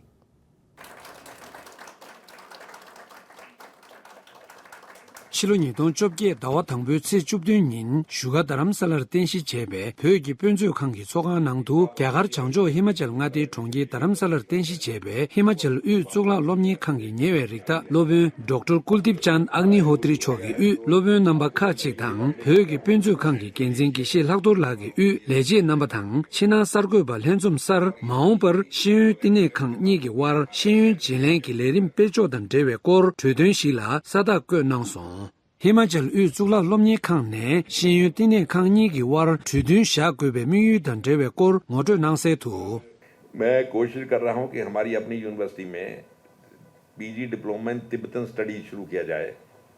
ཕྱི་ལོ་ཉིས་སྟོང་བཅོ་བརྒྱད་ཟླ་བ་དང་པོའི་ཚེས་བཅུ་བདུན་ཉིན་བཞུགས་སྒར་རྡ་རམ་ས་ལར་རྟེན་གཞི་བྱས་པའི་བོད་ཀྱི་དཔེ་མཛོད་ཁང་གི་ཚོགས་ཁང་ནང་དུ། རྒྱ་གར་བྱང་ཕྱོགས་ཧི་མ་ཅལ་མངའ་སྡེའི་གྲོང་ཁྱེར་རྡ་རམ་ས་ལར་རྟེན་གཞི་བྱས་པའི་ཧི་མ་ཅལ་དབུས་གཙུག་ལག་སློབ་གཉེར་ཁང་གི་ཉེ་བའི་རིགས་བདག་སློབ་དཔོན་ཌོག་ཊར་ཀུལ་དིབ་ཅན་ཨག་ནི་ཧོ་ཏྲི་མཆོག་གིས་དབུས་སློབ་དཔོན་རྣམ་པ་ཁག་ཅིག་དང་། བོད་ཀྱི་དཔེ་མཛོད་ཁང་གི་འགན་འཛིན་དགེ་བཤེས་ལྷག་རྡོར་ལགས་ཀྱིས་དབུས་ལས་བྱེད་རྣམ་པ་དང་། ཕྱི་ནང་གསར་འགོད་པ་ལྷན་འཛོམས་སར། མ་འོངས་པར་ཤེས་ཡོན་བསྟི་གནས་ཁང་གཉིས་ཀྱི་དབར་ཤེས་ཡོན་བརྗེ་ལེན་གྱི་ལས་རིམ་སྤེལ་ཕྱོགས་དང་འབྲེལ་བའི་སྐོར་གྲོས་དོན་ཞིག་ལ་ས་རྟགས་བཀོད་གནང་སོང་། ཧི་མ་ཅལ་དབུས་གཙུག་ལག་སློབ་གཉེར་ཁང་ནས་ཤེས་ཡོན་བསྟི་གནས་ཁང་གཉིས་ཀྱི་དབར་གྲོས་མཐུན་བཞག་དགོས་པའི་དམིགས་ཡུལ་དང་འབྲེལ་བའི་སྐོར་ངོ་སྤྲོད་གནང་གསལ་དུ། मैं कोशिश कर रहा हूं कि हमारी अपनी यूनिवर्सिटी में PG diploma in Tibetan studies शुरू किया जाए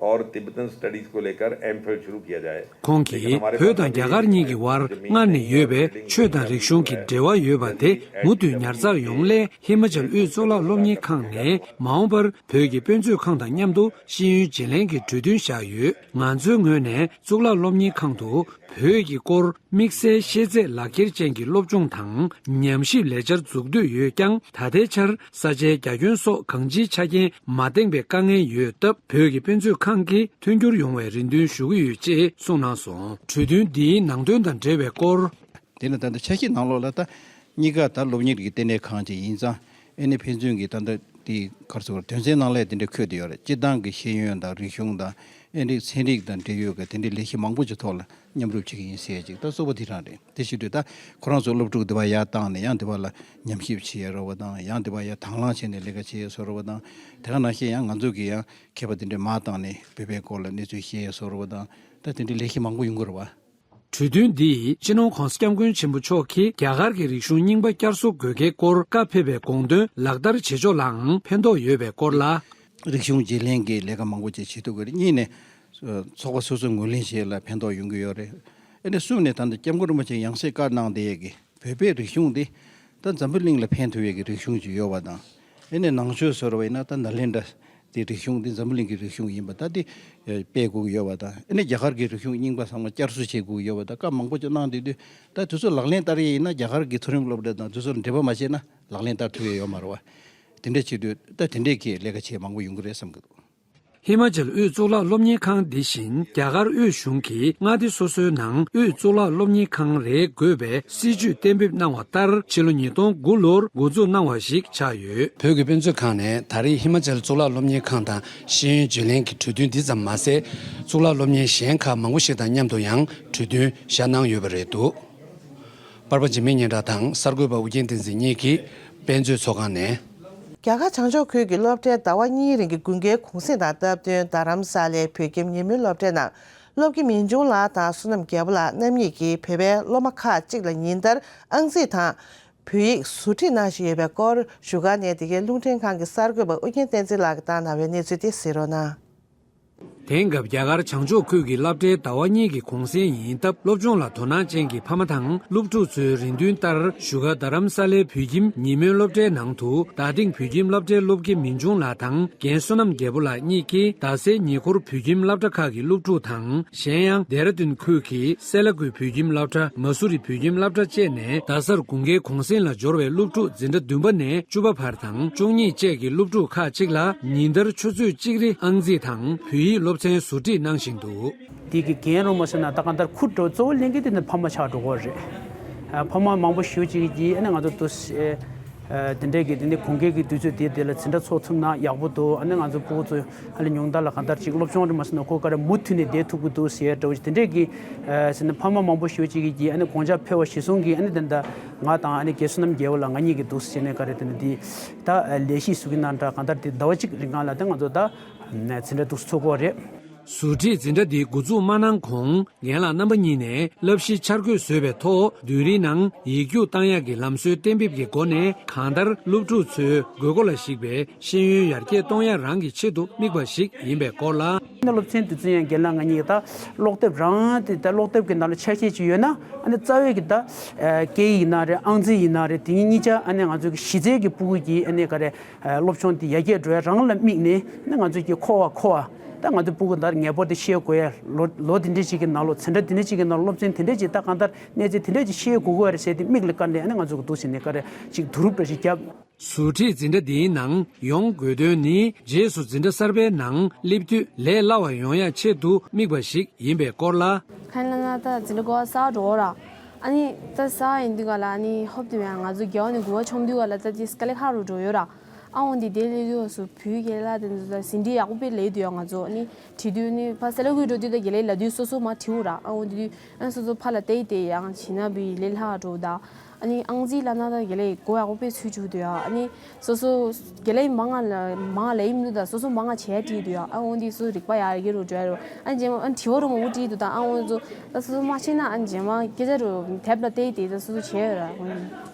और तिब्बतन स्टडीज को लेकर एमफिल शुरू किया जाए। ཁོང་གིས་བོད་དང་རྒྱ་གར་གཉིས་ཀྱི་དབར་སྔར་ནས་ཡོད་པའི་ཆོས་དང་རིག་གཞུང་གི་འབྲེལ་བ་ཡོད་པ་དེ་མུ་མཐུད་ཉར་ཚགས་ཡོང་སླད། ཧི་མ་ཅལ་དབུས་གཙུག་ལག་སློབ་གཉེར་ཁང་ནས་མ་འོངས་པར་བོད་ཀྱི་དཔེ་མཛོད་ཁང་དང་མཉམ་དུ་ཤེས་ཡོན་བརྗེ་ལེན་གྱི་གྲོས་མཐུན་བཞག་ཡོད། ང་ཚོའི་ངོས་ནས་གཙུག་ལག་སློབ་གཉེར་ཁང་དུ་བོད་ཀྱི་སྐོར་དམིགས་བསལ་ཤེས་ཚད་ལག་ཁྱེར་ཅན་གྱི་སློབ་སྦྱོང་དང་ཉམས་ཞིབ་ལས་འཆར་འཛུགས་འདོད་ཡོད་ཀྱང་། ད་ལྟའི་ཆར་ས་ཆའི་རྒྱ་ཁྱོན་སོགས་གང་ཅིའི་ཆ་རྐྱེན་མ་ལྡན་པའི་དཀའ་ངལ་ཡོད་སྟབས། བོད་ཀྱི་དཔེ་མཛོད་ཁང་གིས་མཐུན་འགྱུར་ཡོང་བའི་རེ་འདུན་ཞུ་གི་ཡོད་ཅེས་གསུངས་གནང་སོང་། གྲོས་མཐུན་འདིའི་ནང་དོན་དང་འབྲེལ་བའི་སྐོར། དེ་ནི་ད་ལྟ་འཆར་གཞི་ནང་ལོགས་ལ་ད་གཉིས་ཀ་ད་སློབ་གཉེར་གྱི་ལྟེ་གནས་ཁང་ཅིག་ཡིན་ཙང་། ཨེ་ནི་ཕན་ཚུན་གྱི་ད་ལྟ་དེ་ག་རེ་ཟེར་དགོས་རེད། དོན་ཚན་ནང་ལ་དེ་འདྲ་འཁོད་བསྡད་ཡོད་རེད། སྤྱིར་བཏང་གི་ཤེས་ཡོན་དང་རིག་གཞུང་དང་། ཨེ་ནི་ཚན་རིག་དང་འབྲེལ་ཡོད་ཀྱི་དེ་འདྲའི་ལས་གཞི་མང་པོ་ཅིག་ཐོག་ལ་མཉམ་རུབ་བྱེད་ཀྱི་ཡིན་ཟེར་ཅིག་ད་གཙོ་བོ་དེ་རང་རེད། དེ་བྱེད་དུས་ད་ཁོ་རང་ཚོ་སློབ་ཕྲུག་དེ་བ་ཡར་བཏང་ནས་ཡང་དེ་བ་ལ་ཉམས་ཞིབ་བྱེད་ཡ་རོགས་པ་དང་། ཡང་དེ་བ་ཡར་དང་བླངས་བྱས་ནས་ལས་ཀ་བྱེད་ཡ་བཟོ་རོགས་པ་དང་། དེ་ག་ནང་བཞིན་ཡང་ང་ཚོ་གི་ཡང་མཁས་པ་དེ་འདྲ་མར་བཏང་ནས་བོད་པའི་སྐོར་ལ་གནས་ཚུལ་བཤད་ཡ་བཟོ་རོགས་པ་དང་། ད་དེ་འདྲའི་ལས་གཞི་མང་པོ་ཡོང་གི་རེད་བ། གྲོས་མཐུན་འདིས་སྤྱི་ནོར་༸གོང་ས་༸སྐྱབས་མགོན་ཆེན་པོ་མཆོག་གིས་རྒྱ་གར་གྱི་རིག་གཞུང་རྙིང་པ་བསྐྱར་གསོ་དགོས་གལ་སྐོར་བཀའ་ཕེབས་པའི་དགོངས་དོན་ལག་བསྟར་བྱེད་ཕྱོགས་ལའང་ཕན་ཐོགས་ཡོད་པའི་སྐོར་ལ། རིག་གཞུང་བརྗེ་ལེན་གྱི་ལས་ཀ་མང་པོ་ཅིག་བྱེད་ཐུབ་ཀྱི་རེད། གཉིས་ནས་ཚོགས་པ་སོ་སོའི་ངོས་ལེན་བྱེད་ལ་ཕན་ཐོགས་ཡོང་གི་ཡོད་རེད། ཨ་ནི་གསུམ་ནས་ད་ལྟ་སྐྱབས་མགོན་རིན་པོ་ཆེས་ཡང་སེ་བཀའ་གནང་བསྡད་ཡས་ཀྱི་བོད་པའི་རིག་གཞུང་འདི་ད་འཛམ་བུ་གླིང་ལ་ཕན་ཐོགས་ཡས་ཀྱི་རིག་གཞུང་ཅིག་ཡོད་པ་དང་། ཨ་ནི་ནང་ཆོས་ཟེར་བ་ཡིན་ན་ད་ནཱ་ལེནྡྲ། དེ་རིག་གཞུང་འདི་འཛམ་བུ་གླིང་གི་རིག་གཞུང་ཡིན་པ་ད་དེ་སྤེལ་དགོས་ཀྱི་ཡོད་པ་དང་། ཨ་ནི་རྒྱ་གར་གྱི་རིག་གཞུང་རྙིང་པ་ཚང་མ་བསྐྱར་གསོ་བྱེད་དགོས་ཀྱི་ཡོད་པ་དང་། བཀའ་མང་པོ་ཅིག་གནང་བསྡད་དུས་ད་དེ་ཚོ་ལག་ལེན་བསྟར་ཡས་ཡིན་ན། རྒྱ་གར་གྱི་མཐོ་རིམ་སློབ་གྲྭ་དང་དེ་ཚོར་འབྲེལ་བ་མ་བྱས་ན་ལག་ལེན་བསྟར་ཐུབ་ཡས་ཡོད་མ་རེད་བ། དེ་འདྲ་བྱེད་དུས་ད་དེ་འདྲས་ཀྱི་ལས་ཀ་བྱེད་མང་པོ་ཡོང་གི་རེད་བསམ་གྱི་འདུག་ཧི་མ་ཅལ་དབུས་གཙུག་ལག་སློབ་གཉེར་ཁང་འདི་བཞིན་རྒྱ་གར་དབུས་གཞུང་གིས་མངའ་སྡེ་སོ་སོའི་ནང་དབུས་གཙུག་ལག་སློབ་གཉེར་ཁང་རེ་དགོས་པའི་སྲིད་ཇུས་གཏན་འབེབས་གནང་བ་ལྟར། ཕྱི་ལོ་ཉིས་སྟོང་དགུ་ལོར་འགོ་འཛུགས་གནང་བ་ཞིག་ཆགས་ཡོད། བོད་ཀྱི་དཔེ་མཛོད་ཁང་ནས་ད་རེས་ཧི་མ་ཅལ་གཙུག་ལག་སློབ་གཉེར་ཁང་དང་ཤེས་ཡོན་བརྗེ་ལེན་གྱི་གྲོས་མཐུན་འདི་ཙམ་མ་ཟད། གཙུག་ལག་སློབ་གཉེར་གཞན་ཁག་མང་པོ་ཞིག་དང་མཉམ་དུ་ཡང་གྲོས་མཐུན་བཞག་གནང་ཡོད་པ་རེད་འདུག་པར་པ་འཇིགས་མེད་སྙན་གྲགས་དང་གསར་འགོད་པ་ཨུ་རྒྱན་བསྟན་འཛིན་གཉིས་ཀྱིས་དཔེ་མཛོད་ཚོགས་ཁང་ནས། རྒྱ་གར་བྱང་ཕྱོགས་ཁུལ་གྱི་སློབ་གྲྭའི་ཟླ་བ་གཉིས་རིང་གི་དགུན་ཁའི་གུང་གསེང་དང་སྟབས་བསྟུན། རྡ་རམ་ས་ལའི་བོད་ཁྱིམ་ཉིན་མོའི་སློབ་གྲྭའི་ནང་། སློབ་དགེ་མིན་ཆུང་ལགས་དང་བསོད་ནམས་རྒྱལ་པོ་ལགས་རྣམ་གཉིས་ཀྱིས་བོད་པའི་སློབ་མ་ཁག་ཅིག་ལ་ཉིན་ལྟར་ཨང་རྩིས་དང་བོད་ཡིག་ཟུར་ཁྲིད་གནང་བཞིན་ཡོད་པའི་སྐོར། བཞུགས་སྒར་ནས་འདི་གའི་རླུང་འཕྲིན་ཁང་གི་གསར་འགོད་པ་ཨུ་རྒྱན་བསྟན་འཛིན་ལགས་ཀྱིས་བཏང་གནང་བའི་གནས་ཚུལ་དེ་གཟིགས་རོགས་གནང་། དེང་སྐབས་རྒྱ་གར་བྱང་ཕྱོགས་ཁུལ་གྱི་སློབ་གྲྭའི་ཟླ་བ་གཉིས་ཀྱི་གུང་གསེང་ཡིན་སྟབས། སློབ་སྦྱོང་ལ་དོ་སྣང་ཅན་གྱི་ཕ་མ་དང་སློབ་ཕྲུག་ཚོའི་རེ་འདུན་ལྟར། བཞུགས་སྒར་རྡ་རམ་ས་ལའི་བོད་ཁྱིམ་ཉིན་མོའི་སློབ་གྲྭའི་ནང་དུ། རྡ་སྟེང་བོད་ཁྱིམ་སློབ་གྲྭའི་སློབ་དགེ་མིན་ཆུང་ལགས་དང་རྒན་བསོད་ནམས་རྒྱལ་པོ་ལགས་གཉིས་ཀྱིས། རྡ་སའི་ཉེ་འཁོར་བོད་ཁྱིམ་སློབ་གྲྭ་ཁག་གི་སློབ་ཕྲུག་དང་། གཞན་ཡང་། ལྡེ་ར་ལྡུན་ཁུལ་གྱི་སེ་ལ་ཀུའི་བོད་ཁྱིམ་སློབ་གྲྭ། མ་སུ་རི་བོད་ཁྱིམ་སློབ་གྲྭ་བཅས་ནས། རྡ་སར་དགུན་ཁའི་གུང་གསེང་ལ་འབྱོར་བའི་སློབ་ཕྲུག་འཛིན་གྲྭ་བདུན་པ་ནས་བཅུ་པ་བར་དང་། བཅུ་གཉིས་བཅས་ཀྱི་སློབ་ཕྲུག་ཁག་ཅིག་ལ་ཉིན་ལྟར་ཆུ་ཚོད་གཅིག་རེ་ཨང་རྩིས་དང་བོད་ཡིག་སློབ་ཚན་ཟུར་ཁྲིད་གནང་བཞིན་འདུག་དེ་གི་འགན་རུ་མ་སོང་ན་ད་གང་ལྟར་ཁུར་འགྲོ་གཙོ་བོ་ལེན་མཁན་དེ་ནི་ཕ་མ་ཆགས་འགྲོ་གི་རེད། ཨ། ཕ་མ་མང་པོ་ཞེ་ཅིག་གིས་ཨ་ནི་ང་ཚོ་དུ་ཨ། དེ་འདྲའི་གི་དེ་ནི་དགུན་ཁའི་གི་དུས་ཚོད་དེ་དེ་ལ་འཛིན་གྲྭ་ཚོགས་ཐུབ་ན་ཡག་པོ་འདུག་ཨ་ནི་ང་ཚོ་ཕྲུ་གུ་ཚོ་ཨ་ནི་ཉུང་མཐའ་ལ་གང་ལྟར་ཅིག་སློབ་སྦྱོང་རུ་མ་སོང་ན་ཁོ་ག་རེ་མུ་མཐུད་ནས་བསྡད་ཐུབ་ཀྱི་འདུག་ཟེར་འདྲ་བོ་ཞིག་དེ་འདྲའི་གི་ཨ། ཟེར་ན་ཕ་མ་མང་པོ་ཞེ་ཅིག་གིས་ཨ་ནི་དགོངས་འཆར་ཕེབས་པ་གཞིར་བཟུང་གིས་ཨ་ནི་དེ་འདྲ་ང་དང་ཨ་ནི་རྒན་བསོད་ནམས་རྒྱལ་པོ་ལགས་ང་གཉིས་ཀྱིས་འདུག་ཟེར་ནས་ག་རེ་དེ་འདྲ་དེ་ད་ལས་གཞི་བཟོ་གི་ན་འདྲ་གང་ལྟར་དེ་ཟླ་བ་གཅིག་རིང་གང་ལ་ད་ང་ཚོ་ད་འཛིན་གྲྭ་འདུག་ཚོགས་ཀྱི་ཡོད་རེད། ཟུར་ཁྲིད་འཛིན་གྲྭ་འདི་འགོ་འཛུགས་མ་གནང་གོང་། རྒན་ལགས་རྣམ་པ་གཉིས་ནས་བསླབ་གཞི་འཆར་འགོད་བཟོས་པའི་ཐོག་མདུན་རིའི་ནང་ཡིག་རྒྱུགས་བཏང་ཡག་གི་ལམ་སྲོལ་གཏན་འབེབས་ཀྱི་སྒོ་ནས། གང་ལྟར་སློབ་ཕྲུག་ཚོའི་དགོས་མཁོ་ལ་གཞིགས་པའི་ཤེས་ཡོན་ཡར་རྒྱས་གཏོང་ཡག་རང་གི་ཆེད་དུ་དམིགས་པ་ཞིག་ཡིན་པའི་སྐོར་ལ། ཨ་ནི་སློབ་ཚན་དུས་ཚོད་ཡང་རྒན་ལགས་ང་གཉིས་ཀྱིས་ད་ཀློག་དེབ་རང་དེ་ད་ཀློག་དེབ་ཀྱི་ནང་ལ་ཆ་ཤས་ཅིག་ཡོད་ན། ཨ་ནི་རྩ་བའི་གི་ད་སྐད་ཡིག་ཡིན་ན་རེད། ཨང་རྩིས་ཡིན་ན་རེད། དེ་གཉིས་གཉིས་ཆ་ཨ་ནི་ང་ཚོ་གི་གཞི་རྩའི་གི་ཕྲུ་གུ་གི་ཨ་ནི་ག་རེ་སློབ་སྦྱོང་དེ་ཡར་རྒྱས་འགྲོ་ཡ་རང་ལ་དམིགས་ནས། ཨ་ནི་ང་ཚོ་གི་མཁོ་བ་མཁོ་བ། ད་ང་ཚོ་ཕྲུ་གུ་ད་ངེས་པར་དུ་ཤེས་དགོས་ཡ། ལོ་ལོ་དེ་འདྲ་ཅིག་གི་ནང་ལོགས་འཛིན་གྲྭ་དེ་འདྲ་ཅིག་གི་ནང་ལོགས་སློབ་ཚན་དེ་འདྲ་ཅིག་ད་གང་ལྟར་གནས་ཚད་དེ་འདྲ་ཅིག་ཤེས་དགོས་ཀྱི་ཡོད་རེད་ཟེར་ཏེ་མིག་ལ་བཀར་ནས་ཨ་ནི་ང་ཚོ་གི་འདུག་ཟེར་ནས་ག་རེ་ཅིག་བསྡུ་རུབ་འདྲ་ཅིག་བརྒྱབ། ཟུར་ཁྲིད་འཛིན་གྲྭ་འདིའི་ནང་ཡོང་དགོས་དོན་ནི། རྗེས་སུ་འཛིན་གྲྭ་གསར་པའི་ནང་སླེབས་དུས་ལས་སླ་བ་ཡོང་ཡག་ཆེད་དུ་དམིགས་པ་ཞིག་ཡིན་པའི་སྐོར་ལ། ཁ་ན་ན་ད་འཛིན་གྲྭ་གོ་ས་འགྲོ་ར། ཨ་ནི་ད་ས་ཡིན་དུས་ག་ལ་ཨ་ནི་ཧོབ་དེ་ང་ཚོ་རྒྱ་བ་ནས་གུ་བ་ཆོམ་དུས་ག་ལ་ད་དེ་དཀའ་ལས་ཁག་རུ་འགྲོ་ཡོད་ར། ཨ་འོང་དེ་དེ་ལས་དུས་སུ་བུའི་རྒན་ལགས་དེ་ཚོ་ད་ཟིན་བྲིས་ཡག་པོ་དཔེ་ལས་དུས་ཡ་ང་ཚོ་ཨ་ནི་བྲིས་དུས་ནི་ཕ་སེ་ལ་ཁུལ་འགྲོ་དུས་ད་རྒན་ལགས་ལབ་དུས་སོ་སོ་མ་བྲིའུ་ར། ཨ་འོང་དེ་དུས་ཨ་སོ་སོ་ཕ་ལ་བལྟས་བལྟས་ཡང་བྱིན་ན་བི་ལས་སླ་འགྲོ་ད། ཨ་ནི་ཨང་རྩིས་ལ་ན་ད་རྒན་ལགས་གོ་ཡག་པོ་དཔེ་ཚུལ་བྱུག་དུས་ཡ། ཨ་ནི་སོ་སོ་རྒན་ལགས་མང་ང་ལ་མང་ང་ལ་ཡིན་མི་འདུག་ད་སོ་སོ་མང་ང་བྱས་བྲིས་དུས་ཡ། ཨ་འོང་དེ་སོ་སོ་རིག་པ་ཡག་གི་རུ་འགྲོ་ཡ་རུ། ཨ་ནི་རྗེས་མ་ཨ་ནི་དྲི་བ་རུ་མང་པོ་བྲིས་འདུག་ད། ཨ་འོང་ཚོ་ད་སོ་སོ་མ་ཤེས་ན་ཨ་ནི་རྗེས་མ་སྐད་ཆ་རུ་དེབ་ལ་བལྟས་བལྟས་ད་སོ་སོ་བྱས་ཡོད་ར། ཨ་འོང་།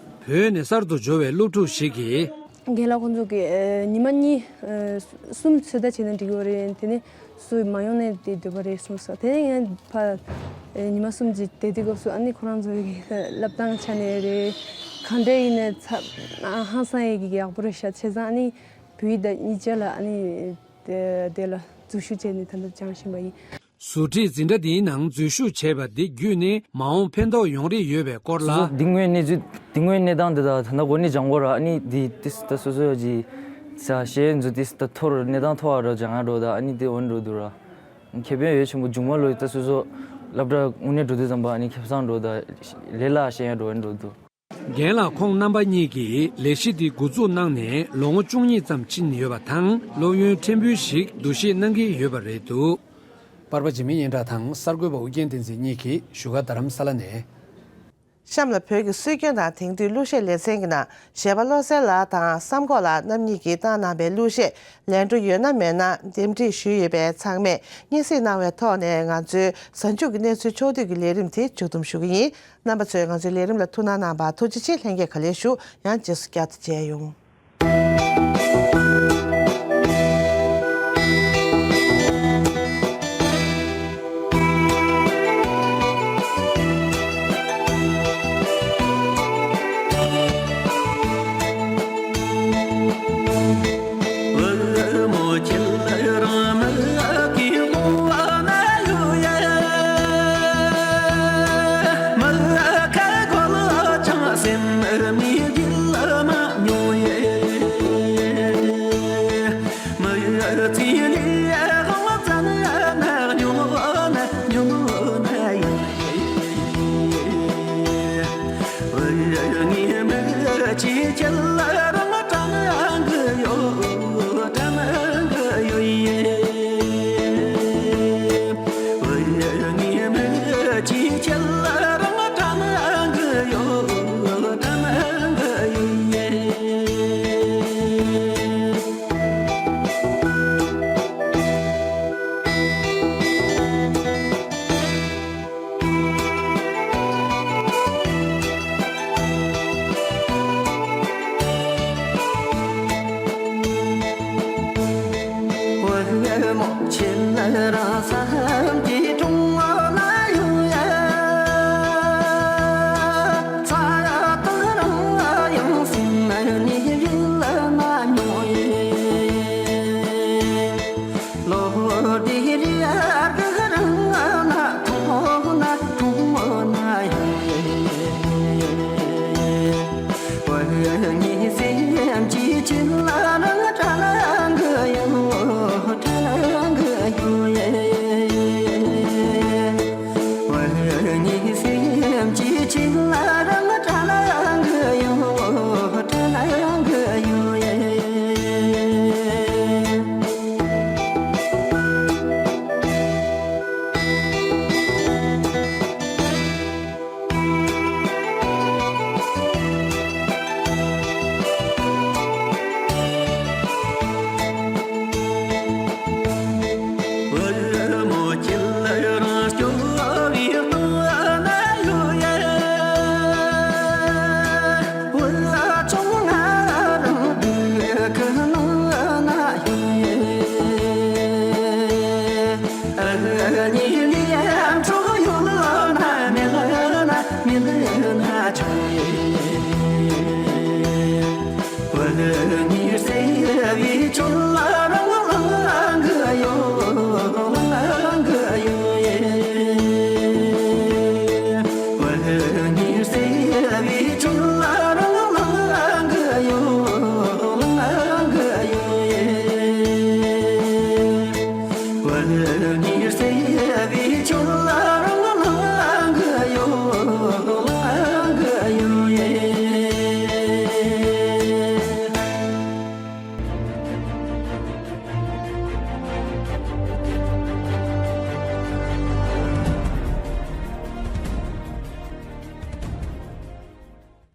བོད་ནས་གསར་དུ་འབྱོར་བའི་སློབ་ཕྲུག་ཞིག་གིས། རྒན་ལགས་ཁོང་ཚོ་གིས་ཨ་ཉི་མ་གཉིས་ཨ་གསུམ་ཚོད་ལྟ་བྱས་ན་འགྲིག་གི་རེད། དེ་ནས་སུ་མ་ཡོང་ནས་དེ་སྡོད་པ་རེད་གསུངས་སོང་། དེ་ནས་ངས་ཕ་ཨ་ཉི་མ་གསུམ་ཅིག་བསྡད་དུས་སྐབས་སུ་ཨ་ནི་ཁོ་རང་ཚོ་གི་བསླབ་སྟངས་ཆ་ནས་རེད། ག་འདྲ་ཡིན་ནས་ཚ་ཨ་ཧང་སང་ཡས་ཀྱི་ཡག་པོ་རེད་ཤག་བྱས་ཙང་ཨ་ནི་བོད་ཡིག་དང་གཉིས་ཆ་ལ་ཨ་ནི་དེ་དེ་ལ་འཛུལ་ཞུགས་བྱས་ནས་ད་ལྟ་སྦྱང་བཞིན་པ་ཡིན། ཟུར་ཁྲིད་འཛིན་གྲྭ་འདིའི་ནང་འཛུལ་ཞུགས་བྱས་པ་འདི་བརྒྱུད་ནས་མ་འོངས་ཕན་ཐོགས་ཡོང་རེ་ཡོད་པའི་སྐོར་ལ། སོ་སོ་འདི་སྔོན་གནས་ཚུལ་འདི་སྔོན་གནས་སྟངས་འདི་དག་ད་ལྟ་འགོ་ནས་སྦྱང་དགོས་ར། ཨ་ནི་འདི་ཏིས་ད་སོ་སོ་ཡོད་ཀྱི་ས་ཤེས་འཛུལ་ཏིས་ད་མཐོ་རུ་གནས་སྟངས་མཐོ་བ་རུ་སྦྱང་ཡ་འགྲོ་ད། ཨ་ནི་འདི་འོན་འགྲོ་འདུག་ར། ཁེ་ཕན་ཡོད་ཆེན་པོ་མཇུག་མ་ལོ་ད་སོ་སོ་སློབ་གྲྭ་དངོས་གནས་འགྲོ་དུས་ཙམ་པ་ཨ་ནི་ཁེ་བཟང་འགྲོ་ད། ལས་སླ་ཤེས་ཡ་འགྲོ་འོན་འགྲོ་འདུག་རྒན་ལགས་ཁོང་རྣམ་པ་གཉིས་ཀྱིས་ལས་གཞི་འདི་འགོ་འཛུགས་གནང་ནས་ལོ་ངོ་བཅུ་གཉིས་ཙམ་ཕྱིན་ཡོད་པ་དང་། སློབ་ཡོན་ཕྲན་བུ་ཞིག་འདུ་ཤེས་གནང་གི་ཡོད་པ་རེད་འདུག་པར་པ་འཇིགས་མེད་སྙན་གྲགས་དང་གསར་འགོད་པ་ཨུ་རྒྱན་བསྟན་འཛིན་གཉིས་ཀྱིས་བཞུགས་སྒར་རྡ་རམ་ས་ལ་ནས། གཤམ་ལ་བོད་ཀྱི་སྲོལ་རྒྱུན་དང་དེང་དུས་གླུ་གཞས་ལེ་ཚན་གྱི་ནང་གཞས་པ་བློ་གསལ་ལགས་དང་བསམ་ཁོག་ལགས་རྣམ་གཉིས་ཀྱིས་བཏང་གནང་པའི་གླུ་གཞས་ལས་འགྲོ་ཡོད་ན་མེད་ན་འདེམས་སྒྲིག་ཞུས་ཡོད་པས་ཚང་མས་སྙན་སེང་གནང་བའི་ཐོག་ནས་ང་ཚོའི་གཟའ་མཇུག་གི་གནས་ཚུལ་ཕྱོགས་བསྡུས་ཀྱི་ལས་རིམ་དེ་མཇུག་བསྡོམས་ཞུ་གི་ཡིན། རྣམ་པ་ཚོས་ང་ཚོའི་ལས་རིམ་ལ་ཐུགས་སྣང་གནང་བར་ཐུགས་རྗེ་ཆེ། ལྷན་རྒྱས་ག་ལེར་བཞུགས། ཡང་རྗེས་སུ་བསྐྱར་དུ་མཇལ་ཡོང་།